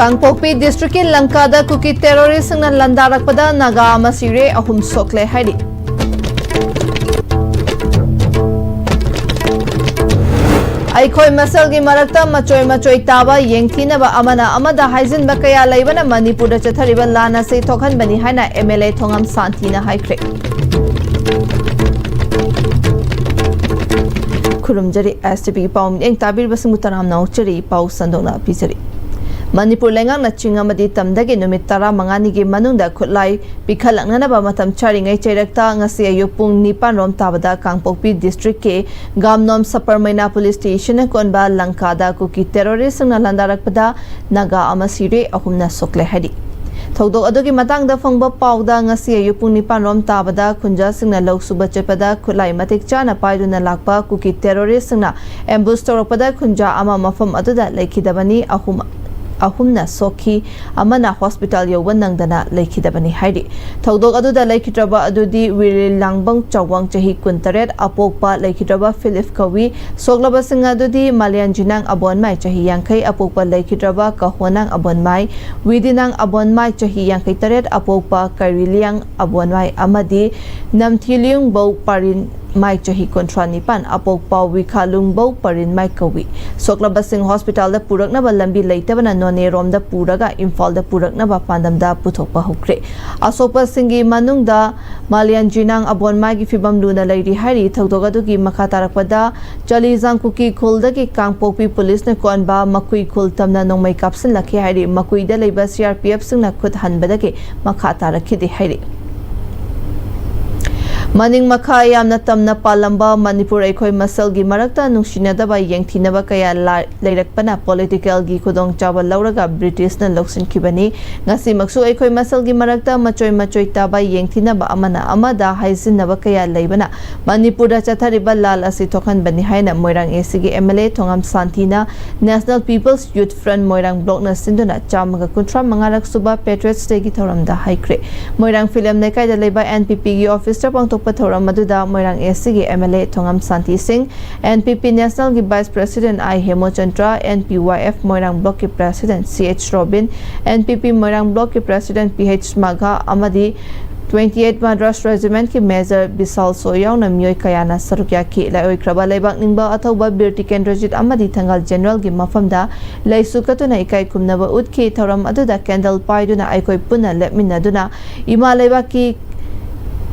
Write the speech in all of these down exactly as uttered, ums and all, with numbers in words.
ꯀꯥꯡꯄꯣꯛꯄꯤ ꯗꯤꯁꯇ꯭ꯔꯤꯛꯀꯤ ꯂꯪꯀꯥꯗ ꯀꯨꯀꯤ ꯇꯦꯔꯣꯔꯤꯁ꯭ꯠꯁꯤꯡꯅ ꯂꯥꯟꯗꯥꯔꯛꯄꯗ ꯅꯥꯒꯥ ꯑꯃ ꯁꯤꯔꯦ, ꯑꯍꯨꯝ ꯁꯣꯛꯂꯦ ꯍꯥꯏꯔꯤ꯫ ꯑꯩꯈꯣꯏ ꯃꯁꯦꯜꯒꯤ ꯃꯔꯛꯇ ꯃꯆꯣꯏ ꯃꯆꯣꯏ ꯇꯥꯕ, ꯌꯦꯡꯊꯤꯅꯕ, ꯑꯃꯅ ꯑꯃꯗ ꯍꯥꯏꯖꯤꯟꯕ ꯀꯌꯥ ꯂꯩꯕꯅ ꯃꯅꯤꯄꯨꯔꯗ ꯆꯠꯊꯔꯤꯕ ꯂꯥꯟ ꯑꯁꯤ ꯊꯣꯛꯍꯟꯕꯅꯤ ꯍꯥꯏꯅ ꯑꯦꯝ ꯑꯦꯜ ꯑꯦ ꯊꯣꯉꯝ ꯁꯥꯟꯇꯤꯅ ꯍꯥꯏꯈ꯭ꯔꯦ꯫ ꯈꯨꯔꯨꯝꯖꯔꯤ꯫ ꯑꯦꯁ ꯇꯤ ꯚꯤꯒꯤ ꯄꯥꯎ ꯃꯤꯠꯌꯦꯡ ꯇꯥꯕꯤꯔꯤꯕꯁꯤꯡꯕꯨ ꯇꯔꯥꯝꯅ ꯑꯣꯛꯆꯔꯤ꯫ ꯄꯥꯎ ꯁꯟꯗꯣꯛꯅ ꯄꯤꯖꯔꯤ꯫ ꯃꯅꯤꯄꯨꯔ ꯂꯩꯉꯥꯛꯅ ꯆꯤꯡ ꯑꯃꯗꯤ ꯇꯝꯗꯒꯤ ꯅꯨꯃꯤꯠ ꯇꯔꯥꯃꯉꯥꯅꯤꯒꯤ ꯃꯅꯨꯡꯗ ꯈꯨꯠꯂꯥꯏ ꯄꯤꯈꯠꯂꯛꯅꯅꯕ ꯃꯇꯝ ꯆꯥꯔꯤꯉꯩ ꯆꯩꯔꯛꯇ ꯉꯁꯤ ꯑꯌꯨꯛ ꯄꯨꯡ ꯅꯤꯄꯥꯟ ꯔꯣꯝ ꯇꯥꯕꯗ ꯀꯥꯡꯄꯣꯛꯄꯤ ꯗꯤꯁꯇ꯭ꯔꯤꯛꯀꯤ ꯒꯥꯝꯅꯣꯝ ꯁꯄꯔꯃꯩꯅꯥ ꯄꯨꯂꯤꯁ ꯁ꯭ꯇꯦꯁꯟꯅ ꯀꯣꯟꯕ ꯂꯪꯀꯥꯗ ꯀꯨꯀꯤ ꯇꯦꯔꯣꯔꯤꯁ꯭ꯠꯁꯤꯡꯅ ꯂꯥꯟꯗꯥꯔꯛꯄꯗ ꯅꯥꯒꯥ ꯑꯃ ꯁꯤꯔꯦ, ꯑꯍꯨꯝꯅ ꯁꯣꯛꯂꯦ ꯍꯥꯏꯔꯤ꯫ ꯊꯧꯗꯣꯛ ꯑꯗꯨꯒꯤ ꯃꯇꯥꯡꯗ ꯐꯪꯕ ꯄꯥꯎꯗ ꯉꯁꯤ ꯑꯌꯨꯛ ꯄꯨꯡ ꯅꯤꯄꯥꯟ ꯔꯣꯝ ꯇꯥꯕꯗ ꯈꯨꯟꯖꯥꯁꯤꯡꯅ ꯂꯧ ꯁꯨꯕ ꯆꯠꯄꯗ ꯈꯨꯠꯂꯥꯏ ꯃꯇꯤꯛ ꯆꯥꯅ ꯄꯥꯏꯗꯨꯅ ꯂꯥꯛꯄ ꯀꯨꯀꯤ ꯇꯦꯔꯣꯔꯤꯁ꯭ꯠꯁꯤꯡꯅ ꯑꯦꯝꯕꯨꯁ ꯇꯧꯔꯛꯄꯗ ꯈꯨꯟꯖꯥ ꯑꯃ ꯃꯐꯝ ꯑꯗꯨꯗ ꯂꯩꯈꯤꯗꯕꯅꯤ, ꯑꯍꯨꯝ, ꯑꯍꯨꯝꯅ ꯁꯣꯛꯈꯤ, ꯑꯃꯅ ꯍꯣꯁꯄꯤꯇꯥꯜ ꯌꯧꯕ ꯅꯪꯗꯅ ꯂꯩꯈꯤꯗꯕꯅꯤ ꯍꯥꯏꯔꯤ꯫ ꯊꯧꯗꯣꯛ ꯑꯗꯨꯗ ꯂꯩꯈꯤꯗ꯭ꯔꯕ ꯑꯗꯨꯗꯤ ꯋꯤꯔꯤꯜ ꯂꯥꯡꯕꯪ ꯆꯥꯎꯋꯥꯡ ꯆꯍꯤ ꯀꯨꯟꯇꯔꯦꯠ, ꯑꯄꯣꯛꯄ ꯂꯩꯈꯤꯗ꯭ꯔꯕ ꯐꯤꯂꯤꯞ ꯀꯧꯏ꯫ ꯁꯣꯛꯂꯕꯁꯤꯡ ꯑꯗꯨꯗꯤ ꯃꯥꯂꯤꯌꯥꯟꯖꯤꯅꯥꯡ ꯑꯕꯣꯟꯃꯥꯏ ꯆꯍꯤ ꯌꯥꯡꯈꯩ, ꯑꯄꯣꯛꯄ ꯂꯩꯈꯤꯗ꯭ꯔꯕ ꯀꯍꯣꯅꯥꯡ ꯑꯕꯣꯟꯃꯥꯏ, ꯋꯤꯗꯤꯅꯥꯡ ꯑꯕꯣꯟꯃꯥꯏ ꯆꯍꯤ ꯌꯥꯡꯈꯩ ꯇꯔꯦꯠ, ꯑꯄꯣꯛꯄ ꯀꯩꯔꯤꯂꯤꯌꯥꯡ ꯑꯕꯣꯟꯃꯥꯏ ꯑꯃꯗꯤ ꯅꯝꯊꯤꯂꯤꯌꯨꯡꯕꯧ ꯄꯥꯔꯤꯟ ꯃꯥꯏ ꯆꯍꯤ ꯀꯨꯟꯊ꯭ꯔꯥ ꯅꯤꯄꯥꯟ, ꯑꯄꯣꯛꯄ ꯋꯤꯈꯥꯂꯨꯡꯕꯧ ꯄꯔꯤꯟꯃꯥꯏ ꯀꯧꯏ꯫ ꯁꯣꯛꯂꯕꯁꯤꯡ ꯍꯣꯁꯄꯤꯇꯥꯜꯗ ꯄꯨꯔꯛꯅꯕ ꯂꯝꯕꯤ ꯂꯩꯇꯕꯅ ꯅꯣꯅꯦꯔꯣꯝꯗ ꯄꯨꯔꯒ ꯏꯝꯐꯥꯜꯗ ꯄꯨꯔꯛꯅꯕ ꯄꯥꯟꯗꯝꯗ ꯄꯨꯊꯣꯛꯄ ꯍꯧꯈ꯭ꯔꯦ꯫ ꯑꯁꯣꯛꯄꯁꯤꯡꯒꯤ ꯃꯅꯨꯡꯗ ꯃꯥꯂꯤꯌꯥꯟ ꯖꯤꯅꯥꯡ ꯑꯕꯣꯟꯃꯥꯏꯒꯤ ꯐꯤꯕꯝ ꯂꯨꯅ ꯂꯩꯔꯤ ꯍꯥꯏꯔꯤ꯫ ꯊꯧꯗꯣꯛ ꯑꯗꯨꯒꯤ ꯃꯈꯥ ꯇꯥꯔꯛꯄꯗ ꯆꯂꯤꯖꯥꯡ ꯀꯨꯀꯤ ꯈꯨꯜꯗꯒꯤ ꯀꯥꯡꯄꯣꯛꯄꯤ ꯄꯨꯂꯤꯁꯅ ꯀꯣꯟꯕ ꯃꯀꯨꯏ ꯈꯨꯜ ꯇꯝꯅ ꯅꯣꯡꯃꯩ ꯀꯥꯞꯁꯤꯜꯂꯛꯈꯤ ꯍꯥꯏꯔꯤ꯫ ꯃꯀꯨꯏꯗ ꯂꯩꯕ ꯁꯤ ꯑꯥꯔ ꯄꯤ ꯑꯦꯐꯁꯤꯡꯅ ꯈꯨꯠ ꯍꯟꯕꯗꯒꯤ ꯃꯈꯥ ꯇꯥꯔꯛꯈꯤꯗꯦ ꯍꯥꯏꯔꯤ꯫ ꯃꯅꯤꯡ ꯃꯈꯥ ꯌꯥꯝꯅ ꯇꯝꯅ ꯄꯥꯜꯂꯝꯕ ꯃꯅꯤꯄꯨꯔ ꯑꯩꯈꯣꯏ ꯃꯁꯦꯜꯒꯤ ꯃꯔꯛꯇ ꯅꯨꯡꯁꯤꯅꯗꯕ, ꯌꯦꯡꯊꯤꯅꯕ ꯀꯌꯥ ꯂꯥ-, ꯂꯩꯔꯛꯄꯅ ꯄꯣꯂꯤꯇꯤꯀꯦꯜꯒꯤ ꯈꯨꯗꯣꯡꯆꯥꯕ ꯂꯧꯔꯒ ꯕ꯭ꯔꯤꯇꯤꯁꯅ ꯂꯧꯁꯤꯟꯈꯤꯕꯅꯤ꯫ ꯉꯁꯤꯃꯛꯁꯨ ꯑꯩꯈꯣꯏ ꯃꯁꯦꯜꯒꯤ ꯃꯔꯛꯇ ꯃꯆꯣꯏ ꯃꯆꯣꯏ ꯇꯥꯕ, ꯌꯦꯡꯊꯤꯅꯕ, ꯑꯃꯅ ꯑꯃꯗ ꯍꯥꯏꯖꯤꯟꯅꯕ ꯀꯌꯥ ꯂꯩꯕꯅ ꯃꯅꯤꯄꯨꯔꯗ ꯆꯠꯊꯔꯤꯕ ꯂꯥꯜ ꯑꯁꯤ ꯊꯣꯛꯍꯟꯕꯅꯤ ꯍꯥꯏꯅ ꯃꯣꯏꯔꯥꯡ ꯑꯦ ꯁꯤꯒꯤ ꯑꯦꯝ ꯑꯦꯜ ꯑꯦ ꯊꯣꯉꯥꯝ ꯁꯥꯟꯇꯤꯅ National People's Youth Front Moirang ꯕ꯭ꯂꯣꯛꯅ ꯁꯤꯟꯗꯨꯅ ꯆꯥꯝꯃꯒ ꯀꯨꯟꯊ꯭ꯔꯥ ꯃꯉꯥꯔꯛ ꯁꯨꯕ Patriots Dayꯒꯤ ꯊꯧꯔꯝꯗ ꯍꯥꯏꯈ꯭ꯔꯦ꯫ ꯃꯣꯏꯔꯥꯡ ꯐꯤꯂꯝ ꯂꯩꯀꯥꯏꯗ ꯂꯩꯕ ꯑꯦꯟ ꯄꯤ ꯄꯤꯒꯤ ꯑꯣꯐꯤꯁꯇ ꯄꯥꯡꯊꯣꯛꯄ ꯊꯧꯔꯝ ꯑꯗꯨꯗ ꯃꯣꯏꯔꯥꯡ ꯑꯦꯁ ꯁꯤꯒꯤ ꯑꯦꯝ ꯑꯦꯜ ꯑꯦ ꯊꯣꯉꯝ ꯁꯥꯟꯇꯤ ꯁꯤꯡ, ꯑꯦꯟ ꯄꯤ ꯄꯤ ꯅꯦꯁꯅꯦꯜꯒꯤ ꯚꯥꯏꯁ ꯄ꯭ꯔꯦꯁꯤꯗꯦꯟ ꯑꯥꯏ ꯍꯦꯃꯣꯆꯟꯗ꯭ꯔ, ꯑꯦꯟ ꯄꯤ ꯋꯥꯏ ꯑꯦꯐ ꯃꯣꯏꯔꯥꯡ ꯕ꯭ꯂꯣꯛꯀꯤ ꯄ꯭ꯔꯦꯁꯤꯗꯦꯟ ꯁꯤ ꯑꯩꯆ ꯔꯣꯕꯤꯟ, ꯑꯦꯟ ꯄꯤ ꯄꯤ ꯃꯣꯏꯔꯥꯡ ꯕ꯭ꯂꯣꯛꯀꯤ ꯄ꯭ꯔꯦꯁꯤꯗꯦꯟ ꯄꯤ ꯑꯩꯆ ꯃꯥꯒꯥ ꯑꯃꯗꯤ twenty eight Madras Regimentꯀꯤ Major ꯕꯤꯁꯥꯜ ꯁꯣ ꯌꯥꯎꯅ ꯃꯤꯑꯣꯏ ꯀꯌꯥꯅ ꯁꯔꯨꯛ ꯌꯥꯈꯤ꯫ ꯂꯥꯏꯑꯣꯏꯈ꯭ꯔꯕ ꯂꯩꯕꯥꯛ ꯅꯤꯡꯕ ꯑꯊꯧꯕ ꯕꯤꯔ ꯇꯤꯀꯦꯟꯗ꯭ꯔꯖꯤꯠ ꯑꯃꯗꯤ ꯊꯪꯒꯥꯜ ꯖꯦꯅꯔꯦꯜꯒꯤ ꯃꯐꯝꯗ ꯂꯩꯁꯨ ꯀꯠꯇꯨꯅ ꯏꯀꯥꯏ ꯈꯨꯝꯅꯕ ꯎꯠꯈꯤ꯫ ꯊꯧꯔꯝ ꯑꯗꯨꯗ ꯀꯦꯟꯗꯜ ꯄꯥꯏꯗꯨꯅ ꯑꯩꯈꯣꯏ ꯄꯨꯟꯅ ꯂꯦꯞꯃꯤꯟꯅꯗꯨꯅ ꯏꯃꯥ ꯂꯩꯕꯥꯛꯀꯤ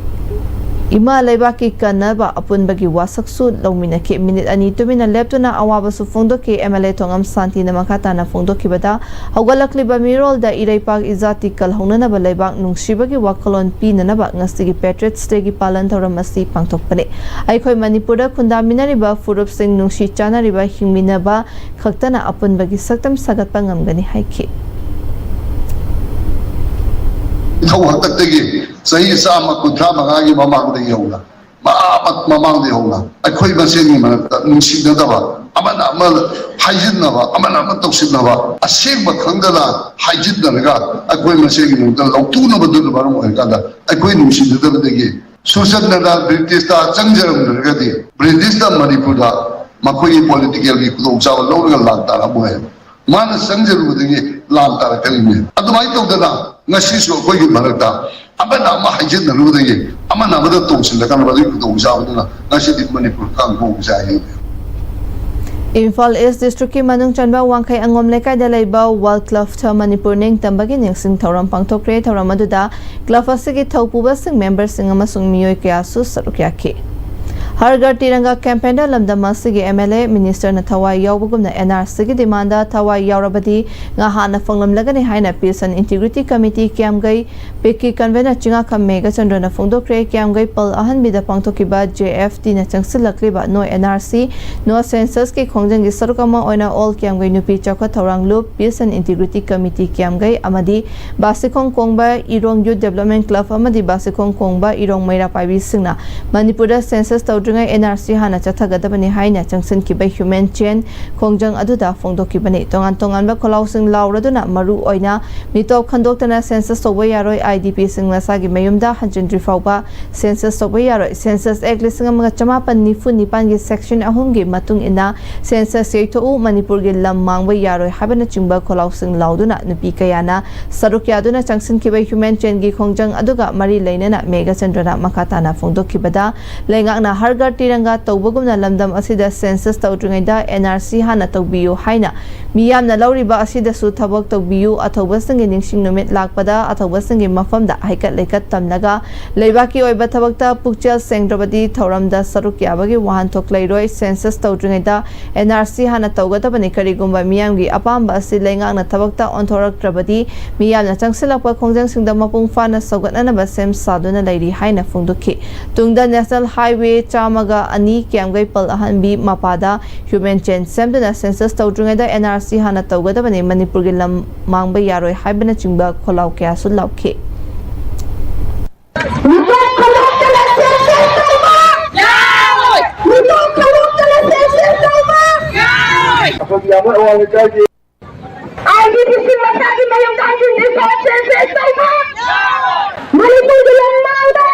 ꯏꯃꯥ ꯂꯩꯕꯥꯛꯀꯤ ꯀꯟꯅꯕ ꯑꯄꯨꯟꯕꯒꯤ ꯋꯥꯁꯛꯁꯨ ꯂꯧꯃꯤꯟꯅꯈꯤ꯫ ꯃꯤꯅꯤꯠ ꯑꯅꯤ ꯇꯨꯃꯤꯟꯅ ꯂꯦꯞꯇꯨꯅ ꯑꯋꯥꯕꯁꯨ ꯐꯣꯡꯗꯣꯛꯈꯤ꯫ ꯑꯦꯝ ꯑꯦꯜ ꯑꯦ ꯊꯣꯉꯝ ꯁꯥꯟꯇꯤꯅ ꯃꯈꯥ ꯇꯥꯅ ꯐꯣꯡꯗꯣꯛꯈꯤꯕꯗ, ꯍꯧꯒꯠꯂꯛꯂꯤꯕ ꯃꯤꯔꯣꯜꯗ ꯏꯔꯩꯄꯥꯛ ꯏꯖꯥꯇꯤ ꯀꯜꯍꯧꯅꯅꯕ ꯂꯩꯕꯥꯛ ꯅꯨꯡꯁꯤꯕꯒꯤ ꯋꯥꯈꯜꯂꯣꯟ ꯄꯤꯅꯅꯕ ꯉꯁꯤꯒꯤ Patriots Dayꯒꯤ ꯄꯥꯂꯟ ꯊꯧꯔꯝ ꯑꯁꯤ ꯄꯥꯡꯊꯣꯛꯄꯅꯤ꯫ ꯑꯩꯈꯣꯏ ꯃꯅꯤꯄꯨꯔꯗ ꯈꯨꯟꯗꯥꯃꯤꯟꯅꯔꯤꯕ ꯐꯨꯔꯨꯞꯁꯤꯡ ꯅꯨꯡꯁꯤ ꯆꯥꯟꯅꯔꯤꯕ ꯍꯤꯡꯃꯤꯟꯅꯕ ꯈꯛꯇꯅ ꯑꯄꯨꯟꯕꯒꯤ ꯁꯛꯇꯝ ꯁꯥꯒꯠꯄ ꯉꯝꯒꯅꯤ ꯍꯥꯏꯈꯤ꯫ ꯅꯤꯡꯊꯧ ꯍꯥꯛꯇꯛꯇꯒꯤ ꯆꯍꯤ ꯆꯥꯝꯃ ꯀꯨꯟꯊ꯭ꯔꯥ ꯃꯉꯥꯒꯤ ꯃꯃꯥꯡꯗꯒꯤ ꯍꯧꯅ, ꯃꯃꯥꯡꯗꯒꯤ ꯍꯧꯅ ꯑꯩꯈꯣꯏ ꯃꯁꯦꯟꯒꯤ ꯃꯔꯛꯇ ꯅꯨꯡꯁꯤꯅꯗꯕ, ꯑꯃꯅ ꯑꯃ ꯍꯥꯏꯖꯤꯟꯅꯕ, ꯑꯃꯅ ꯑꯃ ꯇꯧꯁꯤꯟꯅꯕ, ꯑꯁꯦꯡꯕ ꯈꯪꯗꯅ ꯍꯥꯏꯖꯤꯟꯅꯔꯒ ꯑꯩꯈꯣꯏ ꯃꯁꯦꯟꯒꯤ ꯃꯔꯛꯇ ꯂꯧꯊꯣꯛꯅꯕꯗꯨꯅ ꯃꯔꯝ ꯑꯣꯏꯔꯀꯥꯟꯗ ꯑꯩꯈꯣꯏ ꯅꯨꯡꯁꯤꯅꯗꯕꯗꯒꯤ ꯁꯨꯔꯆꯟꯗ꯭ꯔꯅ ꯕ꯭ꯔꯤꯇꯤꯁꯇ ꯆꯪꯖꯔꯝꯗ꯭ꯔꯒꯗꯤ ꯕ꯭ꯔꯤꯇꯤꯁꯅ ꯃꯅꯤꯄꯨꯔꯗ ꯃꯈꯣꯏꯒꯤ ꯄꯣꯂꯤꯇꯤꯀꯦꯜꯒꯤ ꯈꯨꯗꯣꯡꯆꯥꯕ ꯂꯧꯔꯒ ꯂꯥꯟ ꯇꯥꯔꯝꯃꯣꯏ ꯍꯥꯏꯕ꯫ ꯃꯥꯅ ꯆꯪꯖꯔꯨꯕꯗꯒꯤ ꯂꯥꯟ ꯇꯥꯔꯛꯀꯅꯤꯅꯦ꯫ ꯑꯗꯨꯃꯥꯏꯅ ꯇꯧꯗꯅ ꯉꯁꯤꯁꯨ ꯑꯩꯈꯣꯏꯒꯤ ꯃꯔꯛꯇ ꯑꯃꯅ ꯑꯃ ꯍꯥꯏꯖꯤꯟꯅꯔꯨꯕꯗꯒꯤ ꯑꯃꯅ ꯑꯃꯗ ꯇꯣꯡꯁꯤꯜꯂꯀꯥꯟꯗ ꯃꯗꯨꯒꯤ ꯈꯨꯗꯣꯡꯆꯥꯕꯗꯨꯅ ꯉꯁꯤꯗꯤ ꯃꯅꯤꯄꯨꯔ ꯀꯥꯡ ꯍꯣꯡꯕꯁꯦ ꯍꯥꯏꯅꯤꯡꯉꯤ꯫ ꯏꯝꯐꯥꯜ ꯏꯁ ꯗꯤꯁꯇ꯭ꯔꯤꯛꯀꯤ ꯃꯅꯨꯡ ꯆꯟꯕ ꯋꯥꯡꯈꯩ ꯑꯉꯣꯝ ꯂꯩꯀꯥꯏꯗ ꯂꯩꯕ ꯋꯥꯔꯜ ꯀ꯭ꯂꯕꯇ ꯃꯅꯤꯄꯨꯔ ꯅꯤꯡꯇꯝꯕꯒꯤ ꯅꯤꯡꯁꯤꯡ ꯊꯧꯔꯝ ꯄꯥꯡꯊꯣꯛꯈ꯭ꯔꯦ꯫ ꯊꯧꯔꯝ ꯑꯗꯨꯗ ꯀ꯭ꯂꯕ ꯑꯁꯤꯒꯤ ꯊꯧꯄꯨꯕꯁꯤꯡ, ꯃꯦꯝꯕꯔꯁꯤꯡ ꯑꯃꯁꯨꯡ ꯃꯤꯑꯣꯏ ꯀꯌꯥꯁꯨ ꯁꯔꯨꯛ ꯌꯥꯈꯤ꯫ ꯍꯔ ꯘꯔ ꯇꯤꯔꯪꯒꯥ ꯀꯦꯝꯄꯦꯟꯗ ꯂꯝꯗꯝ ꯑꯁꯤꯒꯤ ꯑꯦꯝ ꯑꯦꯜ ꯑꯦ, ꯃꯤꯅꯤꯁꯇꯔꯅ ꯊꯋꯥꯏ ꯌꯥꯎꯕꯒꯨꯝꯅ ꯑꯦꯟ ꯑꯥꯔ ꯁꯤꯒꯤ ꯗꯤꯃꯥꯟꯗ ꯊꯋꯥꯏ ꯌꯥꯎꯔꯕꯗꯤ ꯉꯍꯥꯟꯅ ꯐꯪꯂꯝꯂꯒꯅꯤ ꯍꯥꯏꯅ Peace and Integrity Committee Kiyamgei ꯄꯤꯛꯀꯤ ꯀꯟꯚꯦꯅꯔ ꯆꯤꯉꯥꯈꯝ ꯃꯦꯘꯆꯟꯗ꯭ꯔꯅ ꯐꯣꯡꯗꯣꯛꯈ꯭ꯔꯦ꯫ ꯀꯤꯌꯥꯝꯒꯩ ꯄꯜ ꯑꯍꯟꯕꯤꯗ ꯄꯥꯡꯊꯣꯛꯈꯤꯕ ꯖꯦ ꯑꯦꯐ ꯇꯤꯅ ꯆꯪꯁꯤꯜꯂꯛꯂꯤꯕ No N R C, No Census ꯀꯤ ꯈꯣꯡꯖꯪꯒꯤ ꯁꯔꯨꯛ ꯑꯃ ꯑꯣꯏꯅ All ꯀꯤꯌꯥꯝꯒꯩ ꯅꯨꯄꯤ ꯆꯥꯎꯈꯠ ꯊꯧꯔꯥꯡ ꯂꯨꯞ, Peace and Integrity Committee ꯀꯤꯌꯥꯝꯒꯩ ꯑꯃꯗꯤ ꯕꯥꯁꯤꯈꯣꯡ ꯀꯣꯡꯕ ꯏꯔꯣꯡ Youth Development Club ꯑꯃꯗꯤ ꯕꯥꯁꯤꯈꯣꯡ ꯀꯣꯡꯕ ꯏꯔꯣꯡ ꯃꯩꯔꯥ ꯄꯥꯏꯕꯤꯁꯤꯡꯅ ꯃꯅꯤꯄꯨꯔꯗ census ꯇꯧꯗ꯭ꯔꯤ ꯇꯧꯗ꯭ꯔꯤꯉꯩ ꯑꯦꯟ ꯑꯥꯔ ꯁꯤ ꯍꯥꯟꯅ ꯆꯠꯊꯒꯗꯕꯅꯤ ꯍꯥꯏꯅ ꯆꯪꯁꯤꯟꯈꯤꯕ ꯍ꯭ꯌꯨꯃꯦꯟ ꯆꯦꯟ ꯈꯣꯡꯖꯪ ꯑꯗꯨꯗ ꯐꯣꯡꯗꯣꯛꯈꯤꯕꯅꯤ꯫ ꯇꯣꯉꯥꯟ ꯇꯣꯉꯥꯟꯕ ꯈꯣꯜꯂꯥꯎꯁꯤꯡ ꯂꯥꯎꯔꯗꯨꯅ ꯃꯔꯨ ꯑꯣꯏꯅ ꯃꯤꯇꯣꯞ ꯈꯟꯗꯣꯛꯇꯅ ꯁꯦꯟꯁꯁ ꯇꯧꯕ ꯌꯥꯔꯣꯏ, ꯑꯥꯏ ꯗꯤ ꯄꯤꯁꯤꯡ ꯃꯁꯥꯒꯤ ꯃꯌꯨꯝꯗ ꯍꯟꯖꯤꯟꯗ꯭ꯔꯤ ꯐꯥꯎꯕ ꯁꯦꯟꯁꯁ ꯇꯧꯕ ꯌꯥꯔꯣꯏ, ꯁꯦꯟꯁꯁ ꯑꯦꯛ ꯂꯤꯁꯤꯡ ꯑꯃꯒ ꯆꯃꯥꯄꯟ ꯅꯤꯐꯨ ꯅꯤꯄꯥꯟꯒꯤ ꯁꯦꯛꯁꯟ ꯑꯍꯨꯝꯒꯤ ꯃꯇꯨꯡ ꯏꯟꯅ ꯁꯦꯟꯁꯁ ꯌꯩꯊꯣꯛꯎ, ꯃꯅꯤꯄꯨꯔꯒꯤ ꯂꯝ ꯃꯥꯡꯕ ꯌꯥꯔꯣꯏ ꯍꯥꯏꯕꯅꯆꯤꯡꯕ ꯈꯣꯜꯂꯥꯎꯁꯤꯡ ꯂꯥꯎꯗꯨꯅ ꯅꯨꯄꯤ ꯀꯌꯥꯅ ꯁꯔꯨꯛ ꯌꯥꯗꯨꯅ ꯆꯪꯁꯤꯟꯈꯤꯕ ꯍ꯭ꯌꯨꯃꯦꯟ ꯆꯦꯟꯒꯤ ꯈꯣꯡꯖꯪ ꯑꯗꯨꯒ ꯃꯔꯤ ꯂꯩꯅꯅ ꯃꯦꯘꯆꯟꯗ꯭ꯔꯅ ꯃꯈꯥ ꯇꯥꯅ ꯐꯣꯡꯗꯣꯛꯈꯤꯕꯗ, ꯂꯩꯉꯥꯛꯅ ꯍꯔ ꯘꯔ ꯇꯤꯔꯪꯒꯥ ꯇꯧꯕꯒꯨꯝꯅ ꯂꯝꯗꯝ ꯑꯁꯤꯗ ꯁꯦꯟꯁꯁ ꯇꯧꯗ꯭ꯔꯤꯉꯩꯗ ꯑꯦꯟ ꯑꯥꯔ ꯁꯤ ꯍꯥꯟꯅ ꯇꯧꯕꯤꯌꯨ ꯍꯥꯏꯅ ꯃꯤꯌꯥꯝꯅ ꯂꯧꯔꯤꯕ ꯑꯁꯤꯗꯁꯨ ꯊꯕꯛ ꯇꯧꯕꯤꯌꯨ, ꯑꯊꯧꯕꯁꯤꯡꯒꯤ ꯅꯤꯡꯁꯤꯡ ꯅꯨꯃꯤꯠ ꯂꯥꯛꯄꯗ ꯑꯊꯧꯕꯁꯤꯡꯒꯤ ꯃꯐꯝꯗ ꯍꯩꯀꯠ ꯂꯩꯀꯠ ꯇꯝꯂꯒ ꯂꯩꯕꯥꯛꯀꯤ ꯑꯣꯏꯕ ꯊꯕꯛꯇ ꯄꯨꯛꯆꯦꯜ ꯁꯦꯡꯗ꯭ꯔꯕꯗꯤ ꯊꯧꯔꯝꯗ ꯁꯔꯨꯛ ꯌꯥꯕꯒꯤ ꯋꯥꯍꯟꯊꯣꯛ ꯂꯩꯔꯣꯏ꯫ ꯁꯦꯟꯁꯁ ꯇꯧꯗ꯭ꯔꯤꯉꯩꯗ ꯑꯦꯟ ꯑꯥꯔ ꯁꯤ ꯍꯥꯟꯅ ꯇꯧꯒꯗꯕꯅꯤ꯫ ꯀꯔꯤꯒꯨꯝꯕ ꯃꯤꯌꯥꯝꯒꯤ ꯑꯄꯥꯝꯕ ꯑꯁꯤ ꯂꯩꯉꯥꯛꯅ ꯊꯕꯛꯇ ꯑꯣꯟꯊꯣꯔꯛꯇ꯭ꯔꯕꯗꯤ ꯃꯤꯌꯥꯝꯅ ꯆꯪꯁꯤꯜꯂꯛꯄ ꯈꯣꯡꯖꯪꯁꯤꯡꯗ ꯃꯄꯨꯡ ꯐꯥꯅ ꯁꯧꯒꯠꯅꯅꯕ ꯁꯦꯝ ꯁꯥꯗꯨꯅ ꯂꯩꯔꯤ ꯍꯥꯏꯅ ꯐꯣꯡꯗꯣꯛꯈꯤ꯫ ꯇꯨꯡꯗ ꯅꯦꯁꯅꯦꯜ ꯍꯥꯏꯋꯦ ꯆꯥꯝꯃꯒ ꯑꯅꯤ ꯀꯤꯌꯥꯝꯒꯩ ꯄꯜ ꯑꯍꯟꯕꯤ ꯃꯄꯥꯗ ꯍ꯭ꯌꯨꯃꯦꯟ ꯆꯦꯟ ꯁꯦꯝꯗꯨꯅ ꯁꯦꯟꯁꯁ ꯇꯧꯗ꯭ꯔꯤꯉꯩꯗ ꯑꯦꯟ ꯑꯥꯔ ꯁꯤ ꯍꯥꯟꯅ ꯇꯧꯒꯗꯕꯅꯤ, ꯃꯅꯤꯄꯨꯔꯒꯤ ꯂꯝ ꯃꯥꯡꯕ ꯌꯥꯔꯣꯏ ꯍꯥꯏꯕꯅꯆꯤꯡꯕ ꯈꯣꯜꯂꯥꯎ ꯀꯌꯥꯁꯨ ꯂꯥꯎꯈꯤ꯫ ꯃꯤꯇꯣꯞ ꯈꯟꯗꯣꯛꯇꯅ ꯁꯦꯟꯁꯁ ꯇꯧꯕ! ꯌꯥꯔꯣꯏ! ꯃꯤꯇꯣꯞ ꯈꯟꯗꯣꯛꯇꯅ ꯁꯦꯟꯁꯁ ꯇꯧꯕ! ꯌꯥꯔꯣꯏ! ꯑꯩꯈꯣꯏꯒꯤ ꯌꯥꯝꯅ ꯑꯋꯥꯡ ꯂꯩꯀꯥꯏꯒꯤ ꯑꯥꯏ ꯗꯤ ꯄꯤꯁꯤꯡ ꯃꯁꯥꯒꯤ ꯃꯌꯨꯝꯗ ꯍꯟꯖꯤꯟꯗ꯭ꯔꯤ ꯐꯥꯎ ꯁꯦꯟꯁꯁ ꯇꯧꯕ! ꯃꯅꯤꯄꯨꯔꯒꯤ ꯂꯝ ꯃꯥꯡꯕ!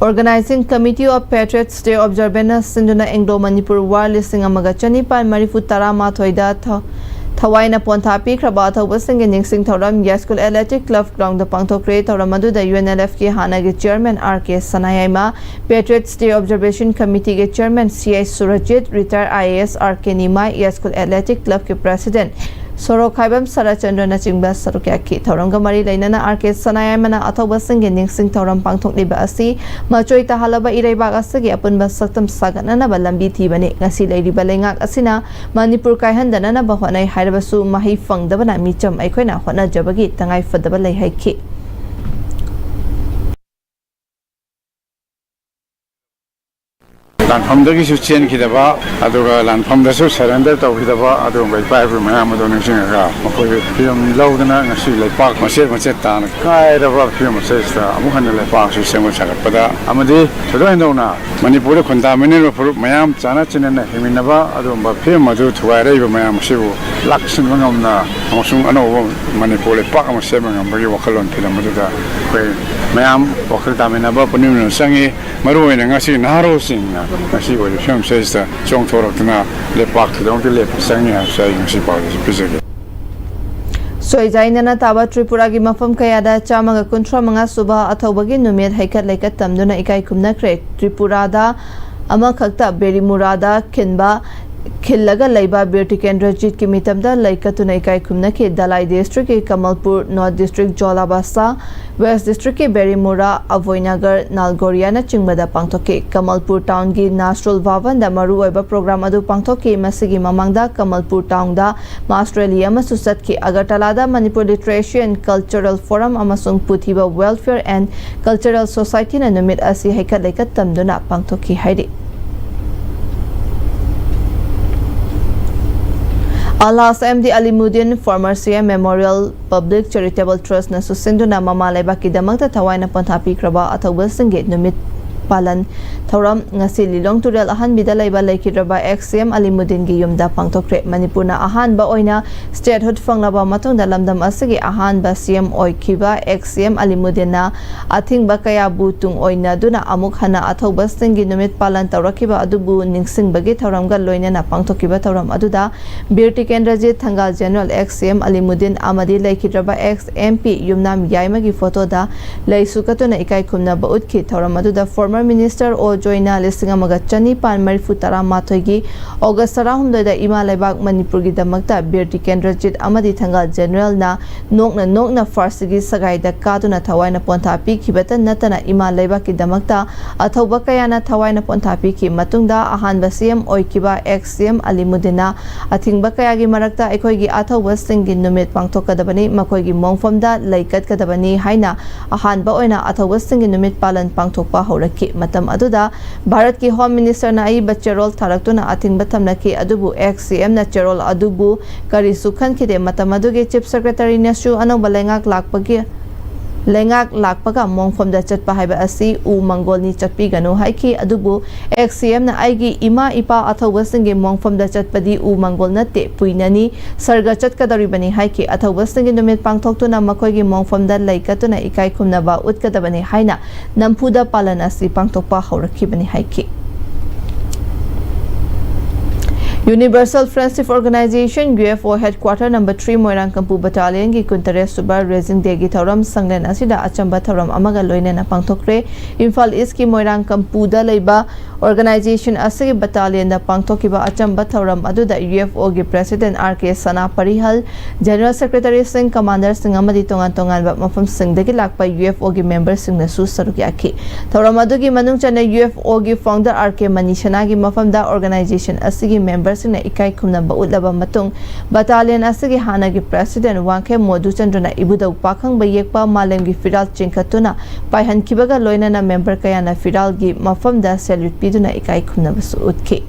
Organizing Committee of Patriots Day Observance ꯁꯤꯟꯗꯨꯅ Anglo Manipur War ꯂꯤꯁꯤꯡ ꯑꯃꯒ ꯆꯅꯤꯄꯥꯟ ꯃꯔꯤꯐꯨ ꯇꯔꯥꯃꯥꯊꯣꯏꯗ ꯊ-, ꯊꯋꯥꯏꯅ ꯄꯣꯟꯊꯥ ꯄꯤꯈ꯭ꯔꯕ ꯑꯊꯧꯕꯁꯤꯡꯒꯤ ꯅꯤꯡꯁꯤꯡ ꯊꯧꯔꯝ ꯌꯥꯏꯁ꯭ꯀꯨꯜ Athletic Club ground ꯗ ꯄꯥꯡꯊꯣꯛꯈ꯭ꯔꯦ꯫ ꯊꯧꯔꯝ ꯑꯗꯨꯗ ꯌꯨ ꯑꯦꯟ ꯑꯦꯜ ꯑꯦꯐ ꯀꯤ ꯍꯥꯟꯅꯒꯤ chairman R K Sanayaima, Patriots Day Observation Committee ꯒꯤ chairman C I Surjit, retired I A S R K Nimai, Yaiskul Athletic Club ꯀꯤ president ꯁꯣꯔꯣꯛꯈꯥꯏꯕꯝ ꯁꯔꯠꯆꯟꯗ꯭ꯔꯅꯆꯤꯡꯕ ꯁꯔꯨꯛ ꯌꯥꯈꯤ꯫ ꯊꯧꯔꯝꯒ ꯃꯔꯤ ꯂꯩꯅꯅ ꯑꯥꯔ ꯀꯦ ꯁꯅꯥꯌꯥꯏꯃꯅ ꯑꯊꯧꯕꯁꯤꯡꯒꯤ ꯅꯤꯡꯁꯤꯡ ꯊꯧꯔꯝ ꯄꯥꯡꯊꯣꯛꯂꯤꯕ ꯑꯁꯤ ꯃꯆꯣꯏ ꯇꯥꯍꯜꯂꯕ ꯏꯔꯩꯕꯥꯛ ꯑꯁꯤꯒꯤ ꯑꯄꯨꯟꯕ ꯁꯛꯇꯝ ꯁꯥꯒꯠꯅꯅꯕ ꯂꯝꯕꯤ ꯊꯤꯕꯅꯤ꯫ ꯉꯁꯤ ꯂꯩꯔꯤꯕ ꯂꯩꯉꯥꯛ ꯑꯁꯤꯅ ꯃꯅꯤꯄꯨꯔ ꯀꯥꯏꯍꯟꯗꯅꯅꯕ ꯍꯣꯠꯅꯩ ꯍꯥꯏꯔꯕꯁꯨ ꯃꯍꯩ ꯐꯪꯗꯕꯅ ꯃꯤꯆꯝ ꯑꯩꯈꯣꯏꯅ ꯍꯣꯠꯅꯖꯕꯒꯤ ꯇꯉꯥꯏꯐꯗꯕ ꯂꯩ ꯍꯥꯏꯈꯤ꯫ ꯂꯥꯟꯐꯝꯗꯒꯤꯁꯨ ꯆꯦꯟꯈꯤꯗꯕ, ꯑꯗꯨꯒ ꯂꯥꯟꯐꯝꯗꯁꯨ surrender ꯇꯧꯈꯤꯗꯕ ꯑꯗꯨꯒꯨꯝꯕ ꯏꯄꯥ ꯏꯄꯨ ꯃꯌꯥꯝ ꯑꯗꯨ ꯅꯤꯡꯁꯤꯡꯉꯒ, ꯃꯈꯣꯏ ꯐꯤꯕꯝ ꯂꯧꯗꯨꯅ ꯉꯁꯤ ꯂꯩꯄꯥꯛ ꯃꯆꯦꯠ ꯃꯆꯦꯠ ꯇꯥꯅ ꯀꯥꯏꯔꯕ ꯐꯤꯕꯝ ꯑꯁꯤꯗ ꯑꯃꯨꯛ ꯍꯟꯅ ꯂꯩꯄꯥꯛ ꯑꯁꯤ ꯁꯦꯝꯒꯠ ꯁꯥꯒꯠꯄꯗ ꯑꯃꯗꯤ ꯊꯣꯏꯗꯣꯛ ꯍꯦꯟꯗꯣꯛꯅ ꯃꯅꯤꯄꯨꯔꯗ ꯈꯨꯟꯗꯥꯃꯤꯟꯅꯔꯤꯕ ꯐꯨꯔꯨꯞ ꯃꯌꯥꯝ ꯆꯥꯟꯅ ꯆꯤꯟꯅꯅ ꯍꯤꯡꯃꯤꯟꯅꯕ ꯑꯗꯨꯒꯨꯝꯕ ꯐꯤꯕꯝ ꯑꯗꯨ ꯊꯨꯒꯥꯏꯔꯛꯏꯕ ꯃꯌꯥꯝ ꯑꯁꯤꯕꯨ ꯂꯥꯛꯁꯤꯟꯕ ꯉꯝꯅ ꯑꯃꯁꯨꯡ ꯑꯅꯧꯕ ꯃꯅꯤꯄꯨꯔ ꯂꯩꯄꯥꯛ ꯑꯃ ꯁꯦꯝꯕ ꯉꯝꯕꯒꯤ ꯋꯥꯈꯜꯂꯣꯟ ꯐꯤꯂꯝ ꯑꯗꯨꯗ ꯑꯩꯈꯣꯏ ꯃꯌꯥꯝ ꯋꯥꯈꯜ ꯇꯥꯃꯤꯟꯅꯕ ꯄꯨꯛꯅꯤꯡ ꯍꯨꯟꯅ ꯆꯪꯉꯤ꯫ ꯃꯔꯨꯑꯣꯏꯅ ꯉꯁꯤ ꯅꯍꯥꯔꯣꯜꯁꯤꯡꯅ ꯉꯁꯤ ꯑꯣꯏꯔꯤꯕ ꯐꯤꯕꯝ ꯑꯁꯤꯗ ꯆꯣꯡꯊꯣꯔꯛꯇꯨꯅ ꯂꯩꯄꯥꯛ ꯊꯧꯗꯣꯛꯇ ꯂꯦꯞꯄ ꯆꯪꯉꯤ ꯍꯥꯏꯕꯁꯤ ꯑꯩ ꯉꯁꯤ ꯄꯥꯎꯖꯦꯜꯁꯤ ꯄꯤꯖꯒꯦ꯫ ꯁꯣꯏꯖꯥꯏꯅꯅ ꯇꯥꯕ ꯇ꯭ꯔꯤꯄꯨꯔꯥꯒꯤ ꯃꯐꯝ ꯀꯌꯥꯗ ꯆꯥꯝꯃꯒ ꯀꯨꯟꯊ꯭ꯔꯥ ꯃꯉꯥ ꯁꯨꯕ ꯑꯊꯧꯕꯒꯤ ꯅꯨꯃꯤꯠ ꯍꯩꯀꯠ ꯂꯩꯀꯠ ꯇꯝꯗꯨꯅ ꯏꯀꯥꯏ ꯈꯨꯝꯅꯈ꯭ꯔꯦ꯫ ꯇ꯭ꯔꯤꯄꯨꯔꯥꯗ ꯑꯃꯈꯛꯇ ꯕꯦꯔꯤꯃꯨꯔꯥꯗ ꯈꯤꯟꯕ, ꯈꯤꯜꯂꯒ ꯂꯩꯕ ꯕꯤꯔ ꯇꯤꯀꯦꯟꯗ꯭ꯔꯖꯤꯠꯀꯤ ꯃꯤꯇꯝꯗ ꯂꯩꯀꯠꯇꯨꯅ ꯏꯀꯥꯏ ꯈꯨꯝꯅꯈꯤ꯫ ꯙꯂꯥꯏ ꯗꯤꯁꯇ꯭ꯔꯤꯛꯀꯤ ꯀꯃꯜꯄꯨꯔ, ꯅꯣꯔꯠ ꯗꯤꯁꯇ꯭ꯔꯤꯛ ꯖꯣꯂꯥꯕꯥꯁꯥ, ꯋꯦꯁ ꯗꯤꯁꯇ꯭ꯔꯤꯛꯀꯤ ꯕꯦꯔꯤꯃꯨꯔꯥ, ꯑꯚꯣꯏꯅꯒꯔ, ꯅꯥꯜꯒꯣꯔꯤꯌꯥꯅꯆꯤꯡꯕꯗ ꯄꯥꯡꯊꯣꯛꯈꯤ꯫ ꯀꯃꯜꯄꯨꯔ ꯇꯥꯎꯟꯒꯤ ꯅꯥꯁꯔꯨꯜ ꯚꯕꯟꯗ ꯃꯔꯨꯑꯣꯏꯕ ꯄ꯭ꯔꯣꯒ꯭ꯔꯥꯝ ꯑꯗꯨ ꯄꯥꯡꯊꯣꯛꯈꯤ꯫ ꯃꯁꯤꯒꯤ ꯃꯃꯥꯡꯗ ꯀꯃꯜꯄꯨꯔ ꯇꯥꯎꯟꯗ ꯃꯥꯁ ꯔꯦꯂꯤ ꯑꯃꯁꯨ ꯆꯠꯈꯤ꯫ ꯑꯒꯔꯇꯂꯥꯗ Manipur literacy and cultural forum ꯑꯃꯁꯨꯡ ꯄꯨꯊꯤꯕ ꯋꯦꯜꯐꯤꯌꯔ ꯑꯦꯟ ꯀꯜꯆꯔꯦꯜ ꯁꯣꯁꯥꯏꯇꯤꯅ ꯅꯨꯃꯤꯠ ꯑꯁꯤ ꯍꯩꯀꯠ ꯂꯩꯀꯠ ꯇꯝꯗꯨꯅ ꯄꯥꯡꯊꯣꯛꯈꯤ ꯍꯥꯏꯔꯤ꯫ Alhaj M D Alimuddin former C M Memorial Public Charitable Trust ꯅꯁꯨ ꯁꯤꯟꯗꯨꯅ ꯃꯃꯥ ꯂꯩꯕꯥꯛꯀꯤꯗꯃꯛꯇ ꯊꯋꯥꯏꯅ ꯄꯣꯟꯊꯥ ꯄꯤꯈ꯭ꯔꯕ ꯑꯊꯧꯕꯁꯤꯡꯒꯤ ꯅꯨꯃꯤꯠ ꯄꯥꯂꯟ ꯊꯧꯔꯝ ꯉꯁꯤ ꯂꯤꯂꯣꯡ ꯇꯨꯔꯦꯜ ꯑꯍꯟꯕꯤꯗ ꯂꯩꯕ ꯂꯩꯈꯤꯗ꯭ꯔꯕ ex C M ꯑꯂꯤꯃꯨꯗꯤꯟꯒꯤ ꯌꯨꯝꯗ ꯄꯥꯡꯊꯣꯛꯈ꯭ꯔꯦ꯫ ꯃꯅꯤꯄꯨꯔꯅ ꯑꯍꯥꯟꯕ ꯑꯣꯏꯅ statehood ꯐꯪꯂꯕ ꯃꯇꯨꯡꯗ ꯂꯝꯗꯝ ꯑꯁꯤꯒꯤ ꯑꯍꯥꯟꯕ C M ꯑꯣꯏꯈꯤꯕ ex C M ꯑꯂꯤꯃꯨꯗꯤꯟꯅ ꯑꯊꯤꯡꯕ ꯀꯌꯥꯕꯨ ꯇꯨꯡ ꯑꯣꯏꯅꯗꯨꯅ ꯑꯃꯨꯛ ꯍꯟꯅ ꯑꯊꯧꯕꯁꯤꯡꯒꯤ ꯅꯨꯃꯤꯠ ꯄꯥꯂꯟ ꯇꯧꯔꯛꯈꯤꯕ ꯑꯗꯨꯕꯨ ꯅꯤꯡꯁꯤꯡꯕꯒꯤ ꯊꯧꯔꯝꯒ ꯂꯣꯏꯅꯅ ꯄꯥꯡꯊꯣꯛꯈꯤꯕ ꯊꯧꯔꯝ ꯑꯗꯨꯗ ꯕꯤꯔ ꯇꯤꯀꯦꯟꯗ꯭ꯔꯖꯤꯠ, ꯊꯪꯒꯥꯜ general ex C M Alimuddin ꯑꯃꯗꯤ ꯂꯩꯈꯤꯗ꯭ꯔꯕ ex M P ꯌꯨꯝꯅꯥꯝ ꯌꯥꯏꯃꯒꯤ ꯐꯣꯇꯣꯗ ꯂꯩꯁꯨ ꯀꯠꯇꯨꯅ ꯏꯀꯥꯏ ꯈꯨꯝꯅꯕ ꯎꯠꯈꯤ꯫ ꯊꯧꯔꯝ ꯑꯗꯨꯗ former minister ꯑꯣ ꯖꯣꯏꯅ ꯂꯤꯁꯤꯡ ꯑꯃꯒ ꯆꯅꯤꯄꯥꯟ ꯃꯔꯤꯐꯨ ꯇꯔꯥꯃꯥꯊꯣꯏꯒꯤ August ꯇꯔꯥꯍꯨꯝꯗꯣꯏꯗ ꯏꯃꯥ ꯂꯩꯕꯥꯛ ꯃꯅꯤꯄꯨꯔꯒꯤꯗꯃꯛꯇ ꯕꯤꯔ ꯇꯤꯀꯦꯟꯗ꯭ꯔꯖꯤꯠ ꯑꯃꯗꯤ ꯊꯪꯒꯥꯜ ꯖꯦꯅꯔꯦꯜꯅ ꯅꯣꯛꯅ ꯅꯣꯛꯅ ꯐꯥꯔꯁꯤꯒꯤ ꯁꯒꯥꯏꯗ ꯀꯥꯗꯨꯅ ꯊꯋꯥꯏꯅ ꯄꯣꯟꯊꯥ ꯄꯤꯈꯤꯕꯇ ꯅꯠꯇꯅ ꯏꯃꯥ ꯂꯩꯕꯥꯛꯀꯤꯗꯃꯛꯇ ꯑꯊꯧꯕ ꯀꯌꯥꯅ ꯊꯋꯥꯏꯅ ꯄꯣꯟꯊꯥ ꯄꯤꯈꯤ꯫ ꯃꯇꯨꯡꯗ ꯑꯍꯥꯟꯕ C M ꯑꯣꯏꯈꯤꯕ ex C M ꯑꯂꯤꯃꯨꯗꯤꯟꯅ ꯑꯊꯤꯡꯕ ꯀꯌꯥꯒꯤ ꯃꯔꯛꯇ ꯑꯩꯈꯣꯏꯒꯤ ꯑꯊꯧꯕꯁꯤꯡꯒꯤ ꯅꯨꯃꯤꯠ ꯄꯥꯡꯊꯣꯛꯀꯗꯕꯅꯤ, ꯃꯈꯣꯏꯒꯤ ꯃꯣꯡꯐꯝꯗ ꯂꯩ ꯀꯠꯀꯗꯕꯅꯤ ꯍꯥꯏꯅ ꯑꯍꯥꯟꯕ ꯑꯣꯏꯅ ꯑꯊꯧꯕꯁꯤꯡꯒꯤ ꯅꯨꯃꯤꯠ ꯄꯥꯂꯟ ꯄꯥꯡꯊꯣꯛꯄ ꯍꯧꯔꯛꯈꯤ꯫ ꯃꯇꯝ ꯑꯗꯨꯗ ꯚꯥꯔꯠꯀꯤ ꯍꯣꯝ ꯃꯤꯅꯤꯁꯇꯔꯅ ꯑꯏꯕ ꯆꯦꯔꯣꯜ ꯊꯥꯔꯛꯇꯨꯅ ꯑꯊꯤꯡꯕ ꯊꯝꯂꯛꯈꯤ꯫ ꯑꯗꯨꯕꯨ ꯑꯦꯛꯁ ꯁꯤ ꯑꯦꯝꯅ ꯆꯦꯔꯣꯜ ꯑꯗꯨꯕꯨ ꯀꯔꯤꯁꯨ ꯈꯟꯈꯤꯗꯦ꯫ ꯃꯇꯝ ꯑꯗꯨꯒꯤ ꯆꯤꯐ ꯁꯦꯀ꯭ꯔꯦꯇꯔꯤꯅꯁꯨ ꯑꯅꯧꯕ ꯂꯩꯉꯥꯛ ꯂꯥꯛꯄꯒꯤ ꯂꯩꯉꯥꯛ ꯂꯥꯛꯄꯒ ꯃꯣꯡꯐꯝꯗ ꯆꯠꯄ ꯍꯥꯏꯕ ꯑꯁꯤ ꯎ ꯃꯪꯒꯣꯜꯅꯤ, ꯆꯠꯄꯤꯒꯅꯨ ꯍꯥꯏꯈꯤ꯫ ꯑꯗꯨꯕꯨ ꯑꯦꯛꯁ ꯁꯤ ꯑꯦꯝꯅ ꯑꯩꯒꯤ ꯏꯃꯥ ꯏꯄꯥ ꯑꯊꯧꯕꯁꯤꯡꯒꯤ ꯃꯣꯡꯐꯝꯗ ꯆꯠꯄꯗꯤ ꯎ ꯃꯪꯒꯣꯜ ꯅꯠꯇꯦ, ꯄꯨꯏꯅꯅꯤ, ꯁꯔꯒ ꯆꯠꯀꯗꯧꯔꯤꯕꯅꯤ ꯍꯥꯏꯈꯤ꯫ ꯑꯊꯧꯕꯁꯤꯡꯒꯤ ꯅꯨꯃꯤꯠ ꯄꯥꯡꯊꯣꯛꯇꯨꯅ ꯃꯈꯣꯏꯒꯤ ꯃꯣꯡꯐꯝꯗ ꯂꯩ ꯀꯠꯇꯨꯅ ꯏꯀꯥꯏ ꯈꯨꯝꯅꯕ ꯎꯠꯀꯗꯕꯅꯤ ꯍꯥꯏꯅ ꯅꯝꯐꯨꯗ ꯄꯥꯂꯟ ꯑꯁꯤ ꯄꯥꯡꯊꯣꯛꯄ ꯍꯧꯔꯛꯈꯤꯕꯅꯤ ꯍꯥꯏꯈꯤ꯫ Universal Friendship Organization, U F O, headquarter number three ꯃꯣꯏꯔꯥꯡ ꯀꯝꯄꯨ battalionꯒꯤ ꯀꯨꯟꯇꯔꯦꯠ ꯁꯨꯕ raising dayꯒꯤ ꯊꯧꯔꯝ ꯁꯪꯂꯦꯟ ꯑꯁꯤꯗ ꯑꯆꯝꯕ ꯊꯧꯔꯝ ꯑꯃꯒ ꯂꯣꯏꯅꯅ ꯄꯥꯡꯊꯣꯛꯈ꯭ꯔꯦ꯫ ꯏꯝꯐꯥꯜ ꯏꯁꯀꯤ ꯃꯣꯏꯔꯥꯡ ꯀꯝꯄꯨꯗ ꯂꯩꯕ organizationꯗ ꯄꯥꯡꯊꯣꯛꯈꯤꯕ ꯑꯆꯝꯕ ꯊꯧꯔꯝ ꯑꯗꯨꯗ U F Oꯒꯤ president R K ꯁꯅꯥ ꯄꯔꯤꯍꯜ, general secretaryꯁꯤꯡ, commanderꯁꯤꯡ ꯑꯃꯗꯤ ꯇꯣꯉꯥꯟ ꯇꯣꯉꯥꯟꯕ ꯃꯐꯝꯁꯤꯡꯗꯒꯤ ꯂꯥꯛꯄ U F Oꯒꯤ memberꯁꯤꯡꯅꯁꯨ ꯁꯔꯨꯛ ꯌꯥꯈꯤ꯫ ꯊꯧꯔꯝ ꯑꯗꯨꯒꯤ ꯃꯅꯨꯡ ꯆꯟꯅ U F Oꯒꯤ founder R K ꯃꯅꯤꯁꯅꯥꯒꯤ ꯃꯐꯝꯗ organization ꯑꯁꯤꯒꯤ memberꯁꯤꯡꯅ ꯏꯀꯥꯏ ꯈꯨꯝꯅꯕ ꯎꯠꯂꯕ ꯃꯇꯨꯡ, battalion ꯑꯁꯤꯒꯤ ꯍꯥꯟꯅꯒꯤ president ꯋꯥꯡꯈꯦꯝ ꯃꯣꯗꯨꯆꯟꯗ꯭ꯔꯅ ꯏꯕꯨꯙꯧ ꯄꯥꯈꯪꯕ ꯌꯦꯛꯄ ꯃꯥꯂꯦꯝꯒꯤ ꯐꯤꯔꯥꯜ ꯆꯤꯡꯈꯠꯇꯨꯅ ꯄꯥꯏꯍꯟꯈꯤꯕꯒ ꯂꯣꯏꯅꯅ member ꯀꯌꯥꯅ ꯐꯤꯔꯥꯜꯒꯤ ꯃꯐꯝꯗ salute ꯄꯤꯗꯨꯅ ꯏꯀꯥꯏ ꯈꯨꯝꯅꯕꯁꯨ ꯎꯠꯈꯤ꯫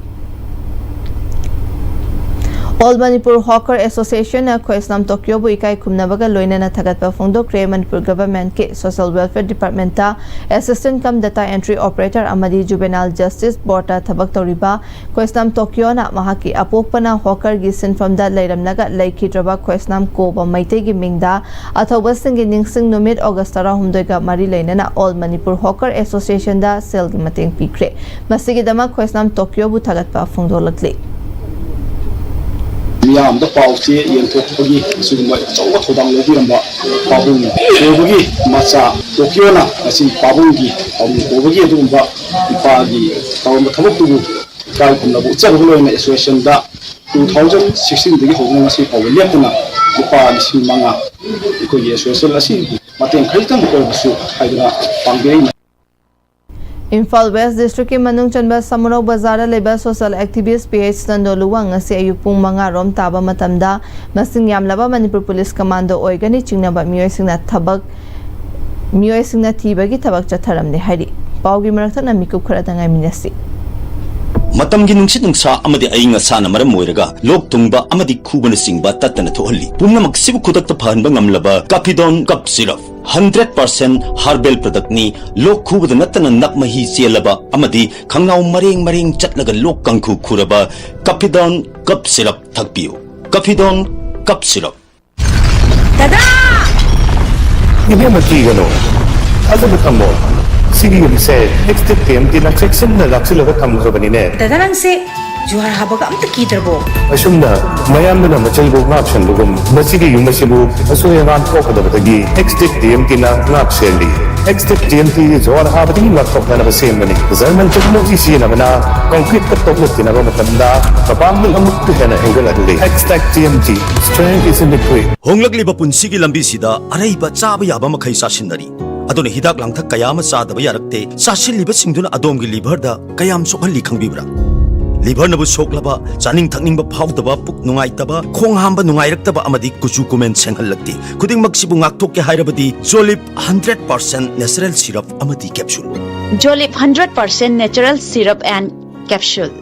All Manipur Hawker Associationꯅ ꯈꯣꯏꯁꯅꯥꯝ ꯇꯣꯀꯤꯌꯣꯕꯨ ꯏꯀꯥꯏ ꯈꯨꯝꯅꯕꯒ ꯂꯣꯏꯅꯅ ꯊꯥꯒꯠꯄ ꯐꯣꯡꯗꯣꯛꯈ꯭ꯔꯦ꯫ Manipur governmentꯀꯤ social welfare departmentꯇ assistant cum data entry operator ꯑꯃꯗꯤ juvenile justice boardꯇ ꯊꯕꯛ ꯇꯧꯔꯤꯕ ꯈꯣꯏꯁꯅꯥꯝ ꯇꯣꯀꯤꯌꯣꯅ ꯃꯍꯥꯛꯀꯤ ꯑꯄꯣꯛꯄꯅ hawkerꯒꯤ ꯁꯤꯟꯐꯝꯗ ꯂꯩꯔꯝꯂꯒ ꯂꯩꯈꯤꯗ꯭ꯔꯕ ꯈꯣꯏꯁꯅꯥꯝ ꯀꯣꯕ ꯃꯩꯇꯩꯒꯤ ꯃꯤꯡꯗ ꯑꯊꯧꯕꯁꯤꯡꯒꯤ ꯅꯤꯡꯁꯤꯡ ꯅꯨꯃꯤꯠ August ꯇꯔꯥꯍꯨꯝꯗꯣꯏꯒ ꯃꯔꯤ ꯂꯩꯅꯅ All Manipur Hawker Associationꯗ ꯁꯦꯜꯒꯤ ꯃꯇꯦꯡ ꯄꯤꯈ꯭ꯔꯦ꯫ ꯃꯁꯤꯒꯤꯗꯃꯛ ꯈꯣꯏꯁꯅꯥꯝ ꯇꯣꯀꯤꯌꯣꯕꯨ ꯊꯥꯒꯠꯄ ꯐꯣꯡꯗꯣꯛꯂꯛꯂꯤ꯫ ꯃꯤꯌꯥꯝꯗ ꯄꯥꯎ ꯆꯦ ꯌꯦꯟꯊꯣꯛꯄꯒꯤ ꯑꯁꯤꯒꯨꯝꯕ ꯑꯆꯧꯕ ꯊꯧꯗꯥꯡ ꯂꯧꯕꯤꯔꯝꯕ ꯄꯥꯕꯨꯡ ꯀꯣꯕꯒꯤ ꯃꯆꯥ ꯇꯣꯀꯤꯌꯣꯅ ꯉꯁꯤ ꯄꯥꯕꯨꯡꯒꯤ, ꯄꯥꯕꯨꯡ ꯀꯣꯕꯒꯤ ꯑꯗꯨꯒꯨꯝꯕ ꯏꯄꯥꯒꯤ ꯇꯧꯔꯝꯕ ꯊꯕꯛꯇꯨꯕꯨ ꯏꯀꯥꯏ ꯈꯨꯝꯅꯕ ꯎꯠꯆꯕꯒ ꯂꯣꯏꯅꯅ associationꯗ two thousand sixteenꯗꯒꯤ ꯍꯧꯗꯨꯅ ꯉꯁꯤ ꯐꯥꯎꯕ ꯂꯦꯞꯇꯅ ꯂꯨꯄꯥ ꯂꯤꯁꯤꯡ ꯃꯉꯥ ꯑꯩꯈꯣꯏꯒꯤ association ꯑꯁꯤꯒꯤ ꯃꯇꯦꯡ ꯈꯖꯤꯛꯇꯪ ꯑꯣꯏꯔꯕꯁꯨ ꯍꯥꯏꯗꯨꯅ ꯄꯥꯡꯕꯤꯔꯛꯏ꯫ ꯏꯝꯐꯥꯜ West districtꯀꯤ ꯃꯅꯨꯡ ꯆꯟꯕ ꯁꯃꯨꯔꯧ ꯕꯖꯥꯔꯗ ꯂꯩꯕ social activist P H ꯆꯟꯗꯣꯂꯨꯋꯥꯡ ꯉꯁꯤ ꯑꯌꯨꯛ ꯄꯨꯡ ꯃꯉꯥ ꯔꯣꯝ ꯇꯥꯕ ꯃꯇꯝꯗ ꯃꯁꯤꯡ ꯌꯥꯝꯂꯕ ꯃꯅꯤꯄꯨꯔ ꯄꯨꯂꯤꯁ commando ꯑꯣꯏꯒꯅꯤ ꯆꯤꯡꯅꯕ ꯃꯤꯑꯣꯏꯁꯤꯡꯅ ꯊꯕꯛ, ꯃꯤꯑꯣꯏꯁꯤꯡꯅ ꯊꯤꯕꯒꯤ ꯊꯕꯛ ꯆꯠꯊꯔꯝꯂꯦ ꯍꯥꯏꯔꯤ꯫ ꯄꯥꯎꯒꯤ ꯃꯔꯛ ꯊꯠꯅ ꯃꯤꯀꯨꯞ ꯈꯔꯗ ꯉꯥꯏꯃꯤꯟꯅꯁꯤ꯫ ꯃꯇꯝꯒꯤ ꯅꯨꯡꯁꯤꯠ ꯅꯨꯡꯁꯥ ꯑꯃꯗꯤ ꯑꯏꯪ ꯑꯁꯥꯅ ꯃꯔꯝ ꯑꯣꯏꯔꯒ ꯂꯣꯛ ꯊꯨꯡꯕ ꯑꯃꯗꯤ ꯈꯨꯕꯅꯆꯤꯡꯕ ꯇꯠꯇꯅ ꯊꯣꯛꯍꯜꯂꯤ꯫ ꯄꯨꯝꯅꯃꯛꯁꯤꯕꯨ ꯈꯨꯗꯛꯇ ꯐꯍꯟꯕ ꯉꯝꯂꯕ ꯀꯥꯐꯤꯗꯣꯟ cough syrup. Hundred percent herbal ꯄ꯭ꯔꯗꯛꯅꯤ꯫ ꯂꯣꯛ ꯈꯨꯕꯗ ꯅꯠꯇꯅ ꯅꯞ ꯃꯍꯤ ꯆꯦꯜꯂꯕ ꯑꯃꯗꯤ ꯈꯪꯅꯥꯎ ꯃꯔꯦꯡ ꯃꯔꯦꯡ ꯆꯠꯂꯒ ꯂꯣꯛ ꯀꯥꯡꯈꯨ ꯈꯨꯔꯕ ꯀꯥꯐꯤꯗꯣꯟ ꯀꯞ ꯁꯤꯔꯞ ꯊꯛꯄꯤꯌꯨ꯫ ꯀꯥꯐꯤꯗꯣꯟ cough syrup. ꯗꯗꯥ! ꯏꯕꯦꯝꯃ, ꯀꯤꯒꯅꯨ꯫ ꯊꯥꯖꯕ ꯊꯝꯃꯣ꯫ ꯁꯤꯒꯤ ꯌꯨꯝꯁꯦ ꯑꯦꯛꯁ ꯇꯤꯛ ꯇꯤ ꯑꯦꯝ ꯇꯤꯅ ꯆꯦꯛꯁꯤꯟꯅ ꯂꯥꯛꯁꯤꯜꯂꯒ ꯊꯝꯈ꯭ꯔꯕꯅꯤꯅꯦ꯫ ꯗꯗꯥ, ꯅꯪꯁꯦ ꯖꯨꯍꯥꯔ ꯍꯥꯕꯒ ꯑꯝꯇ ꯀꯤꯗ꯭ꯔꯕꯣ? ꯑꯁꯨꯝꯅ ꯃꯌꯥꯝꯗꯨꯅ ꯃꯆꯜꯕꯨ ꯉꯥꯛ ꯁꯦꯟꯕꯒꯨꯝ, ꯃꯁꯤꯒꯤ ꯌꯨꯝ ꯑꯁꯤꯕꯨ ꯑꯁꯣꯏ ꯑꯉꯥꯝ ꯊꯣꯛꯀꯗꯕꯗꯒꯤ ꯑꯦꯛꯁ ꯇꯤꯛ ꯇꯤ ꯑꯦꯝ ꯇꯤꯅ ꯉꯥꯛ ꯁꯦꯜꯂꯤ꯫ ꯑꯦꯛꯁ ꯇꯤꯛ ꯇꯤ ꯑꯦꯝ ꯇꯤ ꯖꯨꯍꯥꯔ ꯍꯥꯕꯗꯒꯤ ꯉꯥꯛꯊꯣꯛꯅꯅꯕ ꯁꯦꯝꯕꯅꯤ꯫ ꯖꯔꯃꯟ ꯇꯦꯛꯅꯣꯂꯣꯖꯤ ꯁꯤꯖꯤꯟꯅꯕꯅ ꯀꯪꯀ꯭ꯔꯤꯠꯇ ꯇꯣꯛꯂꯨꯞ ꯊꯤꯅꯕ ꯃꯇꯝꯗ ꯃꯄꯥꯡꯒꯜ ꯑꯃꯨꯛꯀ ꯍꯦꯟꯅ ꯍꯦꯟꯒꯠꯍꯜꯂꯤ꯫ ꯑꯦꯛꯁ ꯇꯤꯛ T M T, strength is in the grit. ꯍꯣꯡꯂꯛꯂꯤꯕ ꯄꯨꯟꯁꯤꯒꯤ ꯂꯝꯕꯤꯁꯤꯗ ꯑꯔꯩꯕ ꯆꯥꯕ ꯌꯥꯕ ꯃꯈꯩ ꯆꯥꯁꯤꯟꯅꯔꯤ꯫ ꯑꯗꯨꯅ ꯍꯤꯗꯥꯛ ꯂꯥꯡꯊꯛ ꯀꯌꯥ ꯑꯃ ꯆꯥꯗꯕ ꯌꯥꯔꯛꯇꯦ꯫ ꯆꯥꯁꯤꯜꯂꯤꯕꯁꯤꯡꯗꯨꯅ ꯑꯗꯣꯝꯒꯤ ꯂꯤꯚꯔꯗ ꯀꯌꯥꯝ ꯁꯣꯛꯍꯜꯂꯤ ꯈꯪꯕꯤꯕ꯭ꯔꯥ? ꯂꯤꯚꯔꯅꯕꯨ ꯁꯣꯛꯂꯕ, ꯆꯥꯅꯤꯡ ꯊꯛꯅꯤꯡꯕ ꯐꯥꯎꯗꯕ, ꯄꯨꯛ ꯅꯨꯡꯉꯥꯏꯇꯕ, ꯈꯣꯡ ꯍꯥꯝꯕ ꯅꯨꯡꯉꯥꯏꯔꯛꯇꯕ ꯑꯃꯗꯤ ꯀꯨꯆꯨ ꯀꯨꯃꯦꯟ ꯁꯦꯡꯍꯜꯂꯛꯇꯦ꯫ ꯈꯨꯗꯤꯡꯃꯛꯁꯤꯕꯨ ꯉꯥꯛꯊꯣꯛꯀꯦ ꯍꯥꯏꯔꯕꯗꯤ ꯖꯣꯂꯤꯞ ꯍꯟꯗ꯭ꯔꯦꯠ ꯄꯥꯔꯁꯦꯟ ꯅꯦꯆꯔꯦꯜ ꯁꯤꯔꯞ ꯑꯃꯗꯤ capsule. Jolip hundred percent natural syrup and capsule.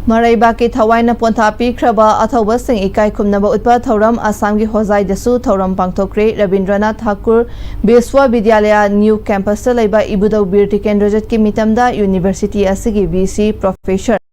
ꯃꯔꯩꯕꯥꯛꯀꯤ ꯊꯋꯥꯏꯅ ꯄꯣꯟꯊꯥ ꯄꯤꯈ꯭ꯔꯕ ꯑꯊꯧꯕꯁꯤꯡ ꯏꯀꯥꯏ ꯈꯨꯝꯅꯕ ꯎꯠꯄ ꯊꯧꯔꯝ ꯑꯁꯥꯝꯒꯤ ꯍꯣꯖꯥꯏꯗꯁꯨ ꯊꯧꯔꯝ ꯄꯥꯡꯊꯣꯛꯈ꯭ꯔꯦ꯫ ꯔꯕꯤꯟꯗ꯭ꯔꯅꯥꯊ ꯊꯥꯀꯨꯔ ꯕꯤꯁ꯭ꯋꯥꯕꯤꯗ꯭ꯌꯥꯂꯌ ꯅ꯭ꯌꯨ ꯀꯦꯝꯄꯁꯇ ꯂꯩꯕ ꯏꯕꯨꯙꯧ ꯕꯤꯔ ꯇꯤꯀꯦꯟꯗ꯭ꯔꯖꯤꯠꯀꯤ ꯃꯤꯇꯝꯗ ꯌꯨꯅꯤꯚꯔꯁꯤꯇꯤ ꯑꯁꯤꯒꯤ ꯚꯤ ꯁꯤ ꯄ꯭ꯔꯣꯐꯦꯁꯔ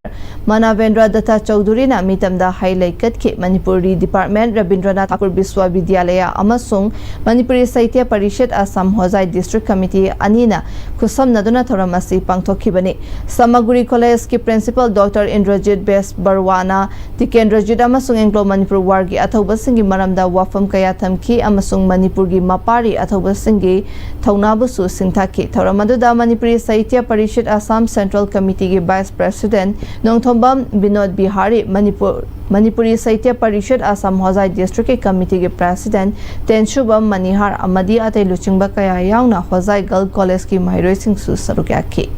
ꯃꯅꯥꯕꯦꯟꯗ꯭ꯔ ꯗꯠꯇ ꯆꯧꯙꯨꯔꯤꯅ ꯃꯤꯇꯝꯗ ꯍꯩ ꯂꯩ ꯀꯠꯈꯤ꯫ ꯃꯅꯤꯄꯨꯔꯤ ꯗꯤꯄꯥꯔꯠꯃꯦꯟ, ꯔꯕꯤꯟꯗ꯭ꯔꯅꯥꯊ ꯊꯥꯀꯨꯔ ꯕꯤꯁ꯭ꯋꯥꯕꯤꯗ꯭ꯌꯥꯂꯌ ꯑꯃꯁꯨꯡ ꯃꯅꯤꯄꯨꯔꯤ ꯁꯥꯍꯤꯇ꯭ꯌ ꯄꯔꯤꯁꯠ ꯑꯁꯥꯝ ꯍꯣꯖꯥꯏ ꯗꯤꯁꯇ꯭ꯔꯤꯛ ꯀꯃꯤꯇꯤ ꯑꯅꯤꯅ ꯈꯨꯠꯁꯝꯅꯗꯨꯅ ꯊꯧꯔꯝ ꯑꯁꯤ ꯄꯥꯡꯊꯣꯛꯈꯤꯕꯅꯤ꯫ ꯁꯃꯥꯒꯨꯔꯤ ꯀꯣꯂꯦꯖꯀꯤ ꯄ꯭ꯔꯤꯟꯁꯤꯄꯜ ꯗꯣꯛꯇꯔ ꯏꯟꯗ꯭ꯔꯖꯤꯠ ꯕꯦꯁ ꯕꯔꯋꯥꯅ ꯇꯤꯀꯦꯟꯗ꯭ꯔꯖꯤꯠ ꯑꯃꯁꯨꯡ ꯑꯦꯡꯒ꯭ꯂꯣ ꯃꯅꯤꯄꯨꯔ ꯋꯥꯔꯒꯤ ꯑꯊꯧꯕꯁꯤꯡꯒꯤ ꯃꯔꯝꯗ ꯋꯥꯐꯝ ꯀꯌꯥ ꯊꯝꯈꯤ ꯑꯃꯁꯨꯡ ꯃꯅꯤꯄꯨꯔꯒꯤ ꯃꯄꯥꯔꯤ ꯑꯊꯧꯕꯁꯤꯡꯒꯤ ꯊꯧꯅꯥꯕꯨꯁꯨ ꯁꯤꯡꯊꯥꯈꯤ꯫ ꯊꯧꯔꯝ ꯑꯗꯨꯗ ꯃꯅꯤꯄꯨꯔꯤ ꯁꯥꯍꯤꯇ꯭ꯌ ꯄꯔꯤꯁꯠ ꯑꯁꯥꯝ ꯁꯦꯟꯇ꯭ꯔꯦꯜ ꯀꯃꯤꯇꯤꯒꯤ ꯚꯥꯏꯁ ꯄ꯭ꯔꯦꯁꯤꯗꯦꯟꯠ ꯅꯣꯡꯊꯣꯝꯕꯝ ꯕꯤꯅꯣꯗ ꯕꯤꯍꯥꯔꯤ, ꯃꯅꯤꯄꯨꯔ, ꯃꯅꯤꯄꯨꯔꯤ ꯁꯥꯍꯤꯇ꯭ꯌ ꯄꯔꯤꯁꯠ ꯑꯁꯥꯝ ꯍꯣꯖꯥꯏ ꯗꯤꯁꯇ꯭ꯔꯤꯛꯀꯤ ꯀꯃꯤꯇꯤꯒꯤ ꯄ꯭ꯔꯦꯁꯤꯗꯦꯟꯠ ꯇꯦꯟꯁꯨꯕꯝ ꯃꯅꯤꯍꯥꯔ ꯑꯃꯗꯤ ꯑꯇꯩ ꯂꯨꯆꯤꯡꯕ ꯀꯌꯥ ꯌꯥꯎꯅ ꯍꯣꯖꯥꯏ ꯒꯔꯜ ꯀꯣꯂꯦꯖꯀꯤ ꯃꯍꯩꯔꯣꯏꯁꯤꯡꯁꯨ ꯁꯔꯨꯛ ꯌꯥꯈꯤ꯫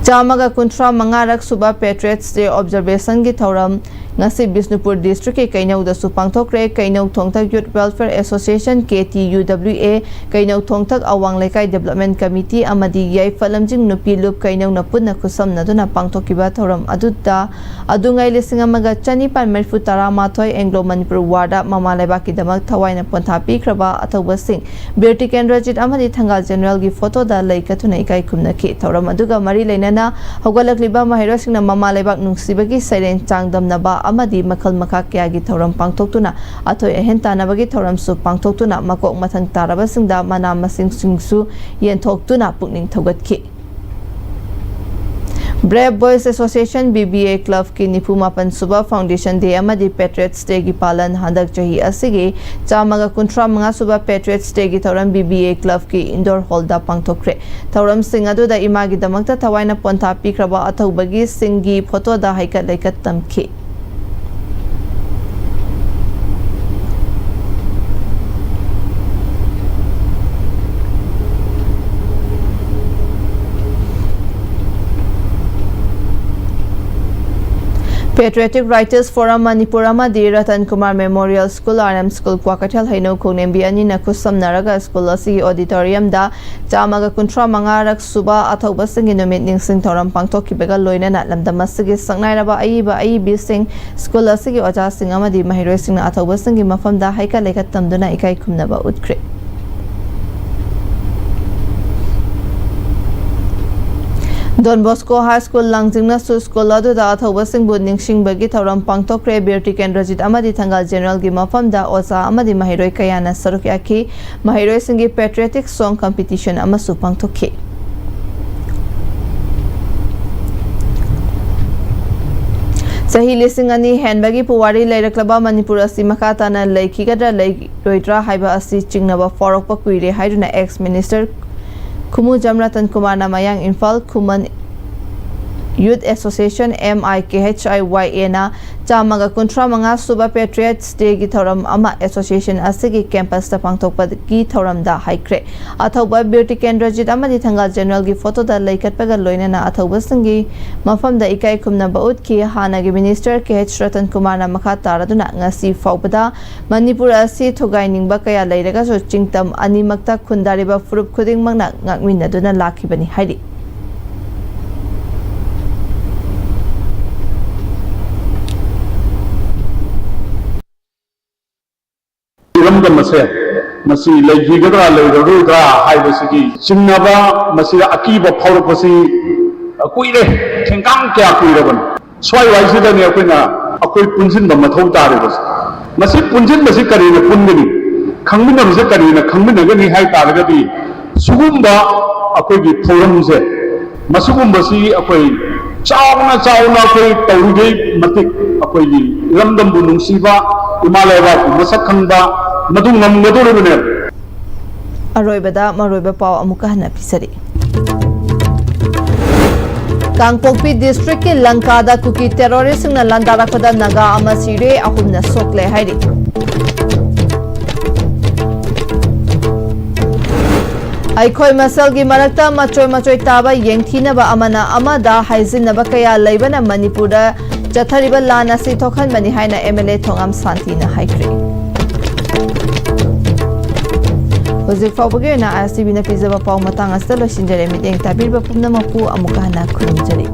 ꯆꯥꯝꯃꯒ ꯀꯨꯟꯊ꯭ꯔꯥ ꯃꯉꯥꯔꯛ ꯁꯨꯕ ꯄꯦꯇ꯭ꯔꯤꯌꯠꯁ ꯗꯦ ꯑꯣꯕꯖꯔꯕꯦꯁꯟꯒꯤ ꯊꯧꯔꯝ ꯉꯁꯤ ꯕꯤꯁꯅꯨꯄꯨꯔ ꯗꯤꯁꯇ꯭ꯔꯤꯛꯀꯤ ꯀꯩꯅꯧꯗꯁꯨ ꯄꯥꯡꯊꯣꯛꯈ꯭ꯔꯦ꯫ ꯀꯩꯅꯧ ꯊꯣꯡꯊꯛ ꯌꯨꯠ ꯋꯦꯜꯐꯤꯌꯔ ꯑꯦꯁꯣꯁꯤꯌꯦꯁꯟ, ꯀꯦ ꯇꯤ ꯌꯨ ꯗꯕ꯭ꯂꯤꯎ ꯑꯦ, ꯀꯩꯅꯧ ꯊꯣꯡꯊꯛ ꯑꯋꯥꯡ ꯂꯩꯀꯥꯏ ꯗꯤꯕꯦꯂꯞꯃꯦꯟ ꯀꯃꯤꯇꯤ ꯑꯃꯗꯤ ꯌꯥꯏꯐ ꯂꯝꯖꯤꯡ ꯅꯨꯄꯤ ꯂꯨꯞ ꯀꯩꯅꯧꯅ ꯄꯨꯟꯅ ꯈꯨꯠꯁꯝꯅꯗꯨꯅ ꯄꯥꯡꯊꯣꯛꯈꯤꯕ ꯊꯧꯔꯝ ꯑꯗꯨꯗ ꯑꯗꯨꯉꯩ ꯂꯤꯁꯤꯡ ꯑꯃꯒ ꯆꯅꯤꯄꯥꯟ ꯃꯔꯤꯐꯨ ꯇꯔꯥ ꯃꯥꯊꯣꯏ ꯑꯦꯡꯒ꯭ꯂꯣ ꯃꯅꯤꯄꯨꯔ ꯋꯥꯔꯗ ꯃꯃꯥ ꯂꯩꯕꯥꯛꯀꯤꯗꯃꯛ ꯊꯋꯥꯏꯅ ꯄꯣꯟꯊꯥ ꯄꯤꯈ꯭ꯔꯕ ꯑꯊꯧꯕꯁꯤꯡ ꯕꯤꯔ ꯇꯤꯀꯦꯟꯗ꯭ꯔꯖꯤꯠ ꯑꯃꯗꯤ ꯊꯪꯒꯥꯜ ꯖꯦꯅꯦꯔꯦꯜꯒꯤ ꯐꯣꯇꯣꯗ ꯂꯩ ꯀꯠꯇꯨꯅ ꯏꯀꯥꯏ ꯈꯨꯝꯅꯈꯤ꯫ ꯊꯧꯔꯝ ꯑꯗꯨꯒ ꯃꯔꯤ ꯂꯩꯅꯅ ꯍꯧꯒꯠꯂꯛꯂꯤꯕ ꯃꯍꯩꯔꯣꯏꯁꯤꯡꯅ ꯃꯃꯥ ꯂꯩꯕꯥꯛ ꯅꯨꯡꯁꯤꯕꯒꯤ ꯁꯩꯔꯦꯡ ꯆꯥꯡꯗꯝꯅꯕ ꯑꯃꯗꯤ ꯃꯈꯜ ꯃꯈꯥ ꯀꯌꯥꯒꯤ ꯊꯧꯔꯝ ꯄꯥꯡꯊꯣꯛꯇꯨꯅ ꯑꯊꯣꯏ ꯑꯍꯦꯟ ꯇꯥꯟꯅꯕꯒꯤ ꯊꯧꯔꯝꯁꯨ ꯄꯥꯡꯊꯣꯛꯇꯨꯅ ꯃꯀꯣꯛ ꯃꯊꯪ ꯇꯥꯔꯕꯁꯤꯡꯗ ꯃꯅꯥ ꯃꯁꯤꯡꯁꯤꯡꯁꯨ ꯌꯦꯟꯊꯣꯛꯇꯨꯅ ꯄꯨꯛꯅꯤꯡ ꯊꯧꯒꯠꯈꯤ꯫ Brave boys association, B B A ꯀ꯭ꯂꯕꯀꯤ ꯅꯤꯐꯨ ꯃꯥꯄꯟ ꯁꯨꯕ ꯐꯥꯎꯟꯗꯦꯁꯟ ꯗꯦ ꯑꯃꯗꯤ ꯄꯦꯇ꯭ꯔꯤꯌꯠꯁ ꯗꯦꯒꯤ ꯄꯥꯂꯟ ꯍꯟꯗꯛ ꯆꯍꯤ ꯑꯁꯤꯒꯤ ꯆꯥꯝꯃꯒ ꯀꯨꯟꯊ꯭ꯔꯥ ꯃꯉꯥ ꯁꯨꯕ ꯄꯦꯇ꯭ꯔꯤꯌꯠꯁ ꯗꯦꯒꯤ ꯊꯧꯔꯝ ꯕꯤ ꯕꯤ ꯑꯦ ꯀ꯭ꯂꯕꯀꯤ ꯏꯟꯗꯣꯔ ꯍꯣꯜꯗ ꯄꯥꯡꯊꯣꯛꯈ꯭ꯔꯦ꯫ ꯊꯧꯔꯝꯁꯤꯡ ꯑꯗꯨꯗ ꯏꯃꯥꯒꯤꯗꯃꯛꯇ ꯊꯋꯥꯏꯅ ꯄꯣꯟꯊꯥ ꯄꯤꯈ꯭ꯔꯕ ꯑꯊꯧꯕꯒꯤꯁꯤꯡꯒꯤ ꯐꯣꯇꯣꯗ ꯍꯩꯀꯠ ꯂꯩꯀꯠ ꯇꯝꯈꯤ꯫ Patriotic Writers Forum ꯃꯅꯤꯄꯨꯔ ꯑꯃꯗꯤ Ratan Kumar memorial school, R M school, Kwakeithel ꯍꯩꯅꯧ ꯈꯣꯡꯅꯦꯝꯕꯤ ꯑꯅꯤꯅ ꯈꯨꯠꯁꯝꯅꯔꯒ ꯁ꯭ꯀꯨꯜ ꯑꯁꯤꯒꯤ ꯑꯣꯗꯤꯇꯣꯔꯤꯌꯝꯗ ꯆꯥꯝꯃꯒ ꯀꯨꯟꯊ꯭ꯔꯥ ꯃꯉꯥꯔꯛ ꯁꯨꯕ ꯑꯊꯧꯕꯁꯤꯡꯒꯤ ꯅꯨꯃꯤꯠ ꯅꯤꯡꯁꯤꯡ ꯊꯧꯔꯝ ꯄꯥꯡꯊꯣꯛꯈꯤꯕꯒ ꯂꯣꯏꯅꯅ ꯂꯝꯗꯝ ꯑꯁꯤꯒꯤ ꯁꯛꯅꯥꯏꯔꯕ ꯑꯏꯕ ꯑꯏꯕꯤꯁꯤꯡ, ꯁ꯭ꯀꯨꯜ ꯑꯁꯤꯒꯤ ꯑꯣꯖꯥꯁꯤꯡ ꯑꯃꯗꯤ ꯃꯍꯩꯔꯣꯏꯁꯤꯡꯅ ꯑꯊꯧꯕꯁꯤꯡꯒꯤ ꯃꯐꯝꯗ ꯍꯩꯀꯠ ꯂꯩꯀꯠ ꯇꯝꯗꯨꯅ ꯏꯀꯥꯏ ꯈꯨꯝꯅꯕ ꯎꯠꯈ꯭ꯔꯦ꯫ ꯗꯣꯟ ꯕꯣꯁꯀꯣ ꯍꯥꯏ ꯁ꯭ꯀꯨꯜ ꯂꯥꯡꯖꯤꯡꯅꯁꯨ ꯁ꯭ꯀꯨꯜ ꯑꯗꯨꯗ ꯑꯊꯧꯕꯁꯤꯡꯕꯨ ꯅꯤꯡꯁꯤꯡꯕꯒꯤ ꯊꯧꯔꯝ ꯄꯥꯡꯊꯣꯛꯈ꯭ꯔꯦ꯫ ꯕꯤꯔ ꯇꯤꯀꯦꯟꯗ꯭ꯔꯖꯤꯠ ꯑꯃꯗꯤ ꯊꯪꯒꯥꯜ ꯖꯦꯅꯦꯔꯦꯜꯒꯤ ꯃꯐꯝꯗ ꯑꯣꯖꯥ ꯑꯃꯗꯤ ꯃꯍꯩꯔꯣꯏ ꯀꯌꯥꯅ ꯁꯔꯨꯛ ꯌꯥꯈꯤ꯫ ꯃꯍꯩꯔꯣꯏꯁꯤꯡꯒꯤ ꯄꯦꯇ꯭ꯔꯤꯌꯣꯇꯤꯛ ꯁꯣꯡ ꯀꯝꯄꯤꯇꯤꯁꯟ ꯑꯃꯁꯨ ꯄꯥꯡꯊꯣꯛꯈꯤ꯫ ꯆꯍꯤ ꯂꯤꯁꯤꯡ ꯑꯅꯤ ꯍꯦꯟꯕꯒꯤ ꯄꯨꯋꯥꯔꯤ ꯂꯩꯔꯛꯂꯕ ꯃꯅꯤꯄꯨꯔ ꯑꯁꯤ ꯃꯈꯥ ꯇꯥꯅ ꯂꯩꯈꯤꯒꯗ꯭ꯔꯥ ꯂꯩꯔꯣꯏꯗ꯭ꯔꯥ ꯍꯥꯏꯕ ꯑꯁꯤ ꯆꯤꯡꯅꯕ ꯐꯥꯎꯔꯛꯄ ꯀꯨꯏꯔꯦ ꯍꯥꯏꯗꯨꯅ ꯑꯦꯛꯁ ꯃꯤꯅꯤꯁꯇꯔ ꯈꯨꯃꯨꯖꯝ ꯔꯇꯟ ꯀꯨꯃꯥꯔꯅ ꯃꯌꯥꯡ ꯏꯝꯐꯥꯜ ꯈꯨꯃꯟ Youth Association, M I K H I Y A ꯅ ꯆꯥꯝꯃꯒ ꯀꯨꯟꯊ꯭ꯔꯥ ꯃꯉꯥ ꯁꯨꯕ Patriots Day ꯒꯤ ꯊꯧꯔꯝ ꯑꯃ association ꯑꯁꯤꯒꯤ campus ꯇ ꯄꯥꯡꯊꯣꯛꯄꯒꯤ ꯊꯧꯔꯝꯗ ꯍꯩꯈ꯭ꯔꯦ꯫ ꯑꯊꯧꯕ ꯕꯤꯔ ꯇꯤꯀꯦꯟꯗ꯭ꯔꯖꯤꯠ ꯑꯃꯗꯤ ꯊꯪꯒꯥꯜ General ꯒꯤ photo ꯗ ꯂꯩꯀꯠꯄꯒ ꯂꯣꯏꯅꯅ ꯑꯊꯧꯕꯁꯤꯡꯒꯤ ꯃꯐꯝꯗ ꯏꯀꯥꯏ ꯈꯨꯝꯅꯕ ꯎꯠꯈꯤ꯫ ꯍꯥꯟꯅꯒꯤ Minister K H ꯔꯇꯟ ꯀꯨꯃꯥꯔꯅ ꯃꯈꯥ ꯇꯥꯔꯗꯨꯅ ꯉꯁꯤ ꯐꯥꯎꯕꯗ ꯃꯅꯤꯄꯨꯔ ꯑꯁꯤ ꯊꯨꯒꯥꯏꯅꯤꯡꯕ ꯀꯌꯥ ꯂꯩꯔꯒꯁꯨ ꯆꯤꯡꯇꯝ ꯑꯅꯤꯃꯛꯇ ꯈꯨꯟꯗꯥꯔꯤꯕ ꯐꯨꯔꯨꯞ ꯈꯨꯗꯤꯡꯃꯛꯅ ꯉꯥꯛꯃꯤꯟꯅꯗꯨꯅ ꯂꯥꯛꯈꯤꯕꯅꯤ ꯍꯥꯏꯔꯤ꯫ ꯏꯔꯝꯗꯝ ꯑꯁꯦ ꯃꯁꯤ ꯂꯩꯈꯤꯒꯗ꯭ꯔꯥ ꯂꯩꯔꯔꯣꯏꯗ꯭ꯔꯥ ꯍꯥꯏꯕꯁꯤꯒꯤ ꯆꯤꯡꯅꯕ, ꯃꯁꯤꯗ ꯑꯀꯤꯕ ꯐꯥꯎꯔꯛꯄꯁꯤ ꯀꯨꯏꯔꯦ, ꯊꯦꯡꯀꯥꯡ ꯀꯌꯥ ꯀꯨꯏꯔꯕꯅꯤ꯫ ꯁ꯭ꯋꯥꯏ ꯋꯥꯏꯁꯤꯗꯅꯤ ꯑꯩꯈꯣꯏꯅ, ꯑꯩꯈꯣꯏ ꯄꯨꯟꯁꯤꯟꯕ ꯃꯊꯧ ꯇꯥꯔꯤꯕꯁꯦ꯫ ꯃꯁꯤ ꯄꯨꯟꯁꯤꯟꯕꯁꯤ ꯀꯔꯤꯅ ꯄꯨꯟꯒꯅꯤ? ꯈꯪꯃꯤꯟꯅꯕꯁꯤ ꯀꯔꯤꯅ ꯈꯪꯃꯤꯟꯅꯒꯅꯤ ꯍꯥꯏ ꯇꯥꯔꯒꯗꯤ, ꯁꯤꯒꯨꯝꯕ ꯑꯩꯈꯣꯏꯒꯤ ꯊꯧꯔꯝꯁꯦ, ꯃꯁꯤꯒꯨꯝꯕꯁꯤ ꯑꯩꯈꯣꯏ ꯆꯥꯎꯅ ꯆꯥꯎꯅ ꯑꯩꯈꯣꯏ ꯇꯧꯔꯤꯈꯩ ꯃꯇꯤꯛ ꯑꯩꯈꯣꯏꯒꯤ ꯏꯔꯝꯗꯝꯕꯨ ꯅꯨꯡꯁꯤꯕ, ꯏꯃꯥ ꯂꯩꯕꯥꯛꯄꯨ ꯃꯁꯛ ꯈꯪꯕ, ꯃꯗꯨ ꯉꯝꯒꯗꯧꯔꯤꯕꯅꯦꯕ꯫ ꯑꯔꯣꯏꯕꯗ ꯃꯔꯨꯑꯣꯏꯕ ꯄꯥꯎ ꯑꯃꯨꯛꯀ ꯍꯟꯅ ꯄꯤꯖꯔꯤ꯫ ꯀꯥꯡꯄꯣꯛꯄꯤ district ꯀꯤ ꯂꯪꯀꯥꯗ ꯀꯨꯀꯤ terrorist ꯁꯤꯡꯅ ꯂꯥꯟꯗꯥꯔꯛꯄꯗ ꯅꯥꯒꯥ ꯑꯃ ꯁꯤꯔꯦ, ꯑꯍꯨꯝꯅ ꯁꯣꯛꯂꯦ ꯍꯥꯏꯔꯤ꯫ ꯑꯩꯈꯣꯏ ꯃꯁꯦꯜꯒꯤ ꯃꯔꯛꯇ ꯃꯆꯣꯏ ꯃꯆꯣꯏ ꯇꯥꯕ ꯌꯦꯡꯊꯤꯅꯕ ꯑꯃꯅ ꯑꯃꯗ ꯍꯥꯏꯖꯤꯟꯅꯕ ꯀꯌꯥ ꯂꯩꯕꯅ ꯃꯅꯤꯄꯨꯔꯗ ꯆꯠꯊꯔꯤꯕ ꯂꯥꯟ ꯑꯁꯤ ꯊꯣꯛꯍꯟꯕꯅꯤ ꯍꯥꯏꯅ M L A ꯊꯣꯉꯥꯝ ꯁꯥꯟꯇꯤꯅ ꯍꯥꯏꯈ꯭ꯔꯦ꯫ ꯍꯧꯖꯤꯛ ꯐꯥꯎꯕꯒꯤ ꯑꯣꯏꯅ I S T V ꯅ ꯄꯤꯖꯕ ꯄꯥꯎ ꯃꯇꯥꯡ ꯑꯁꯤꯗ ꯂꯣꯏꯁꯤꯟꯖꯔꯦ꯫ ꯃꯤꯠꯌꯦꯡ ꯇꯥꯕꯤꯔꯤꯕ ꯄꯨꯝꯅꯃꯛꯄꯨ ꯑꯃꯨꯛꯀ ꯍꯟꯅ ꯈꯨꯔꯨꯝꯖꯔꯤ꯫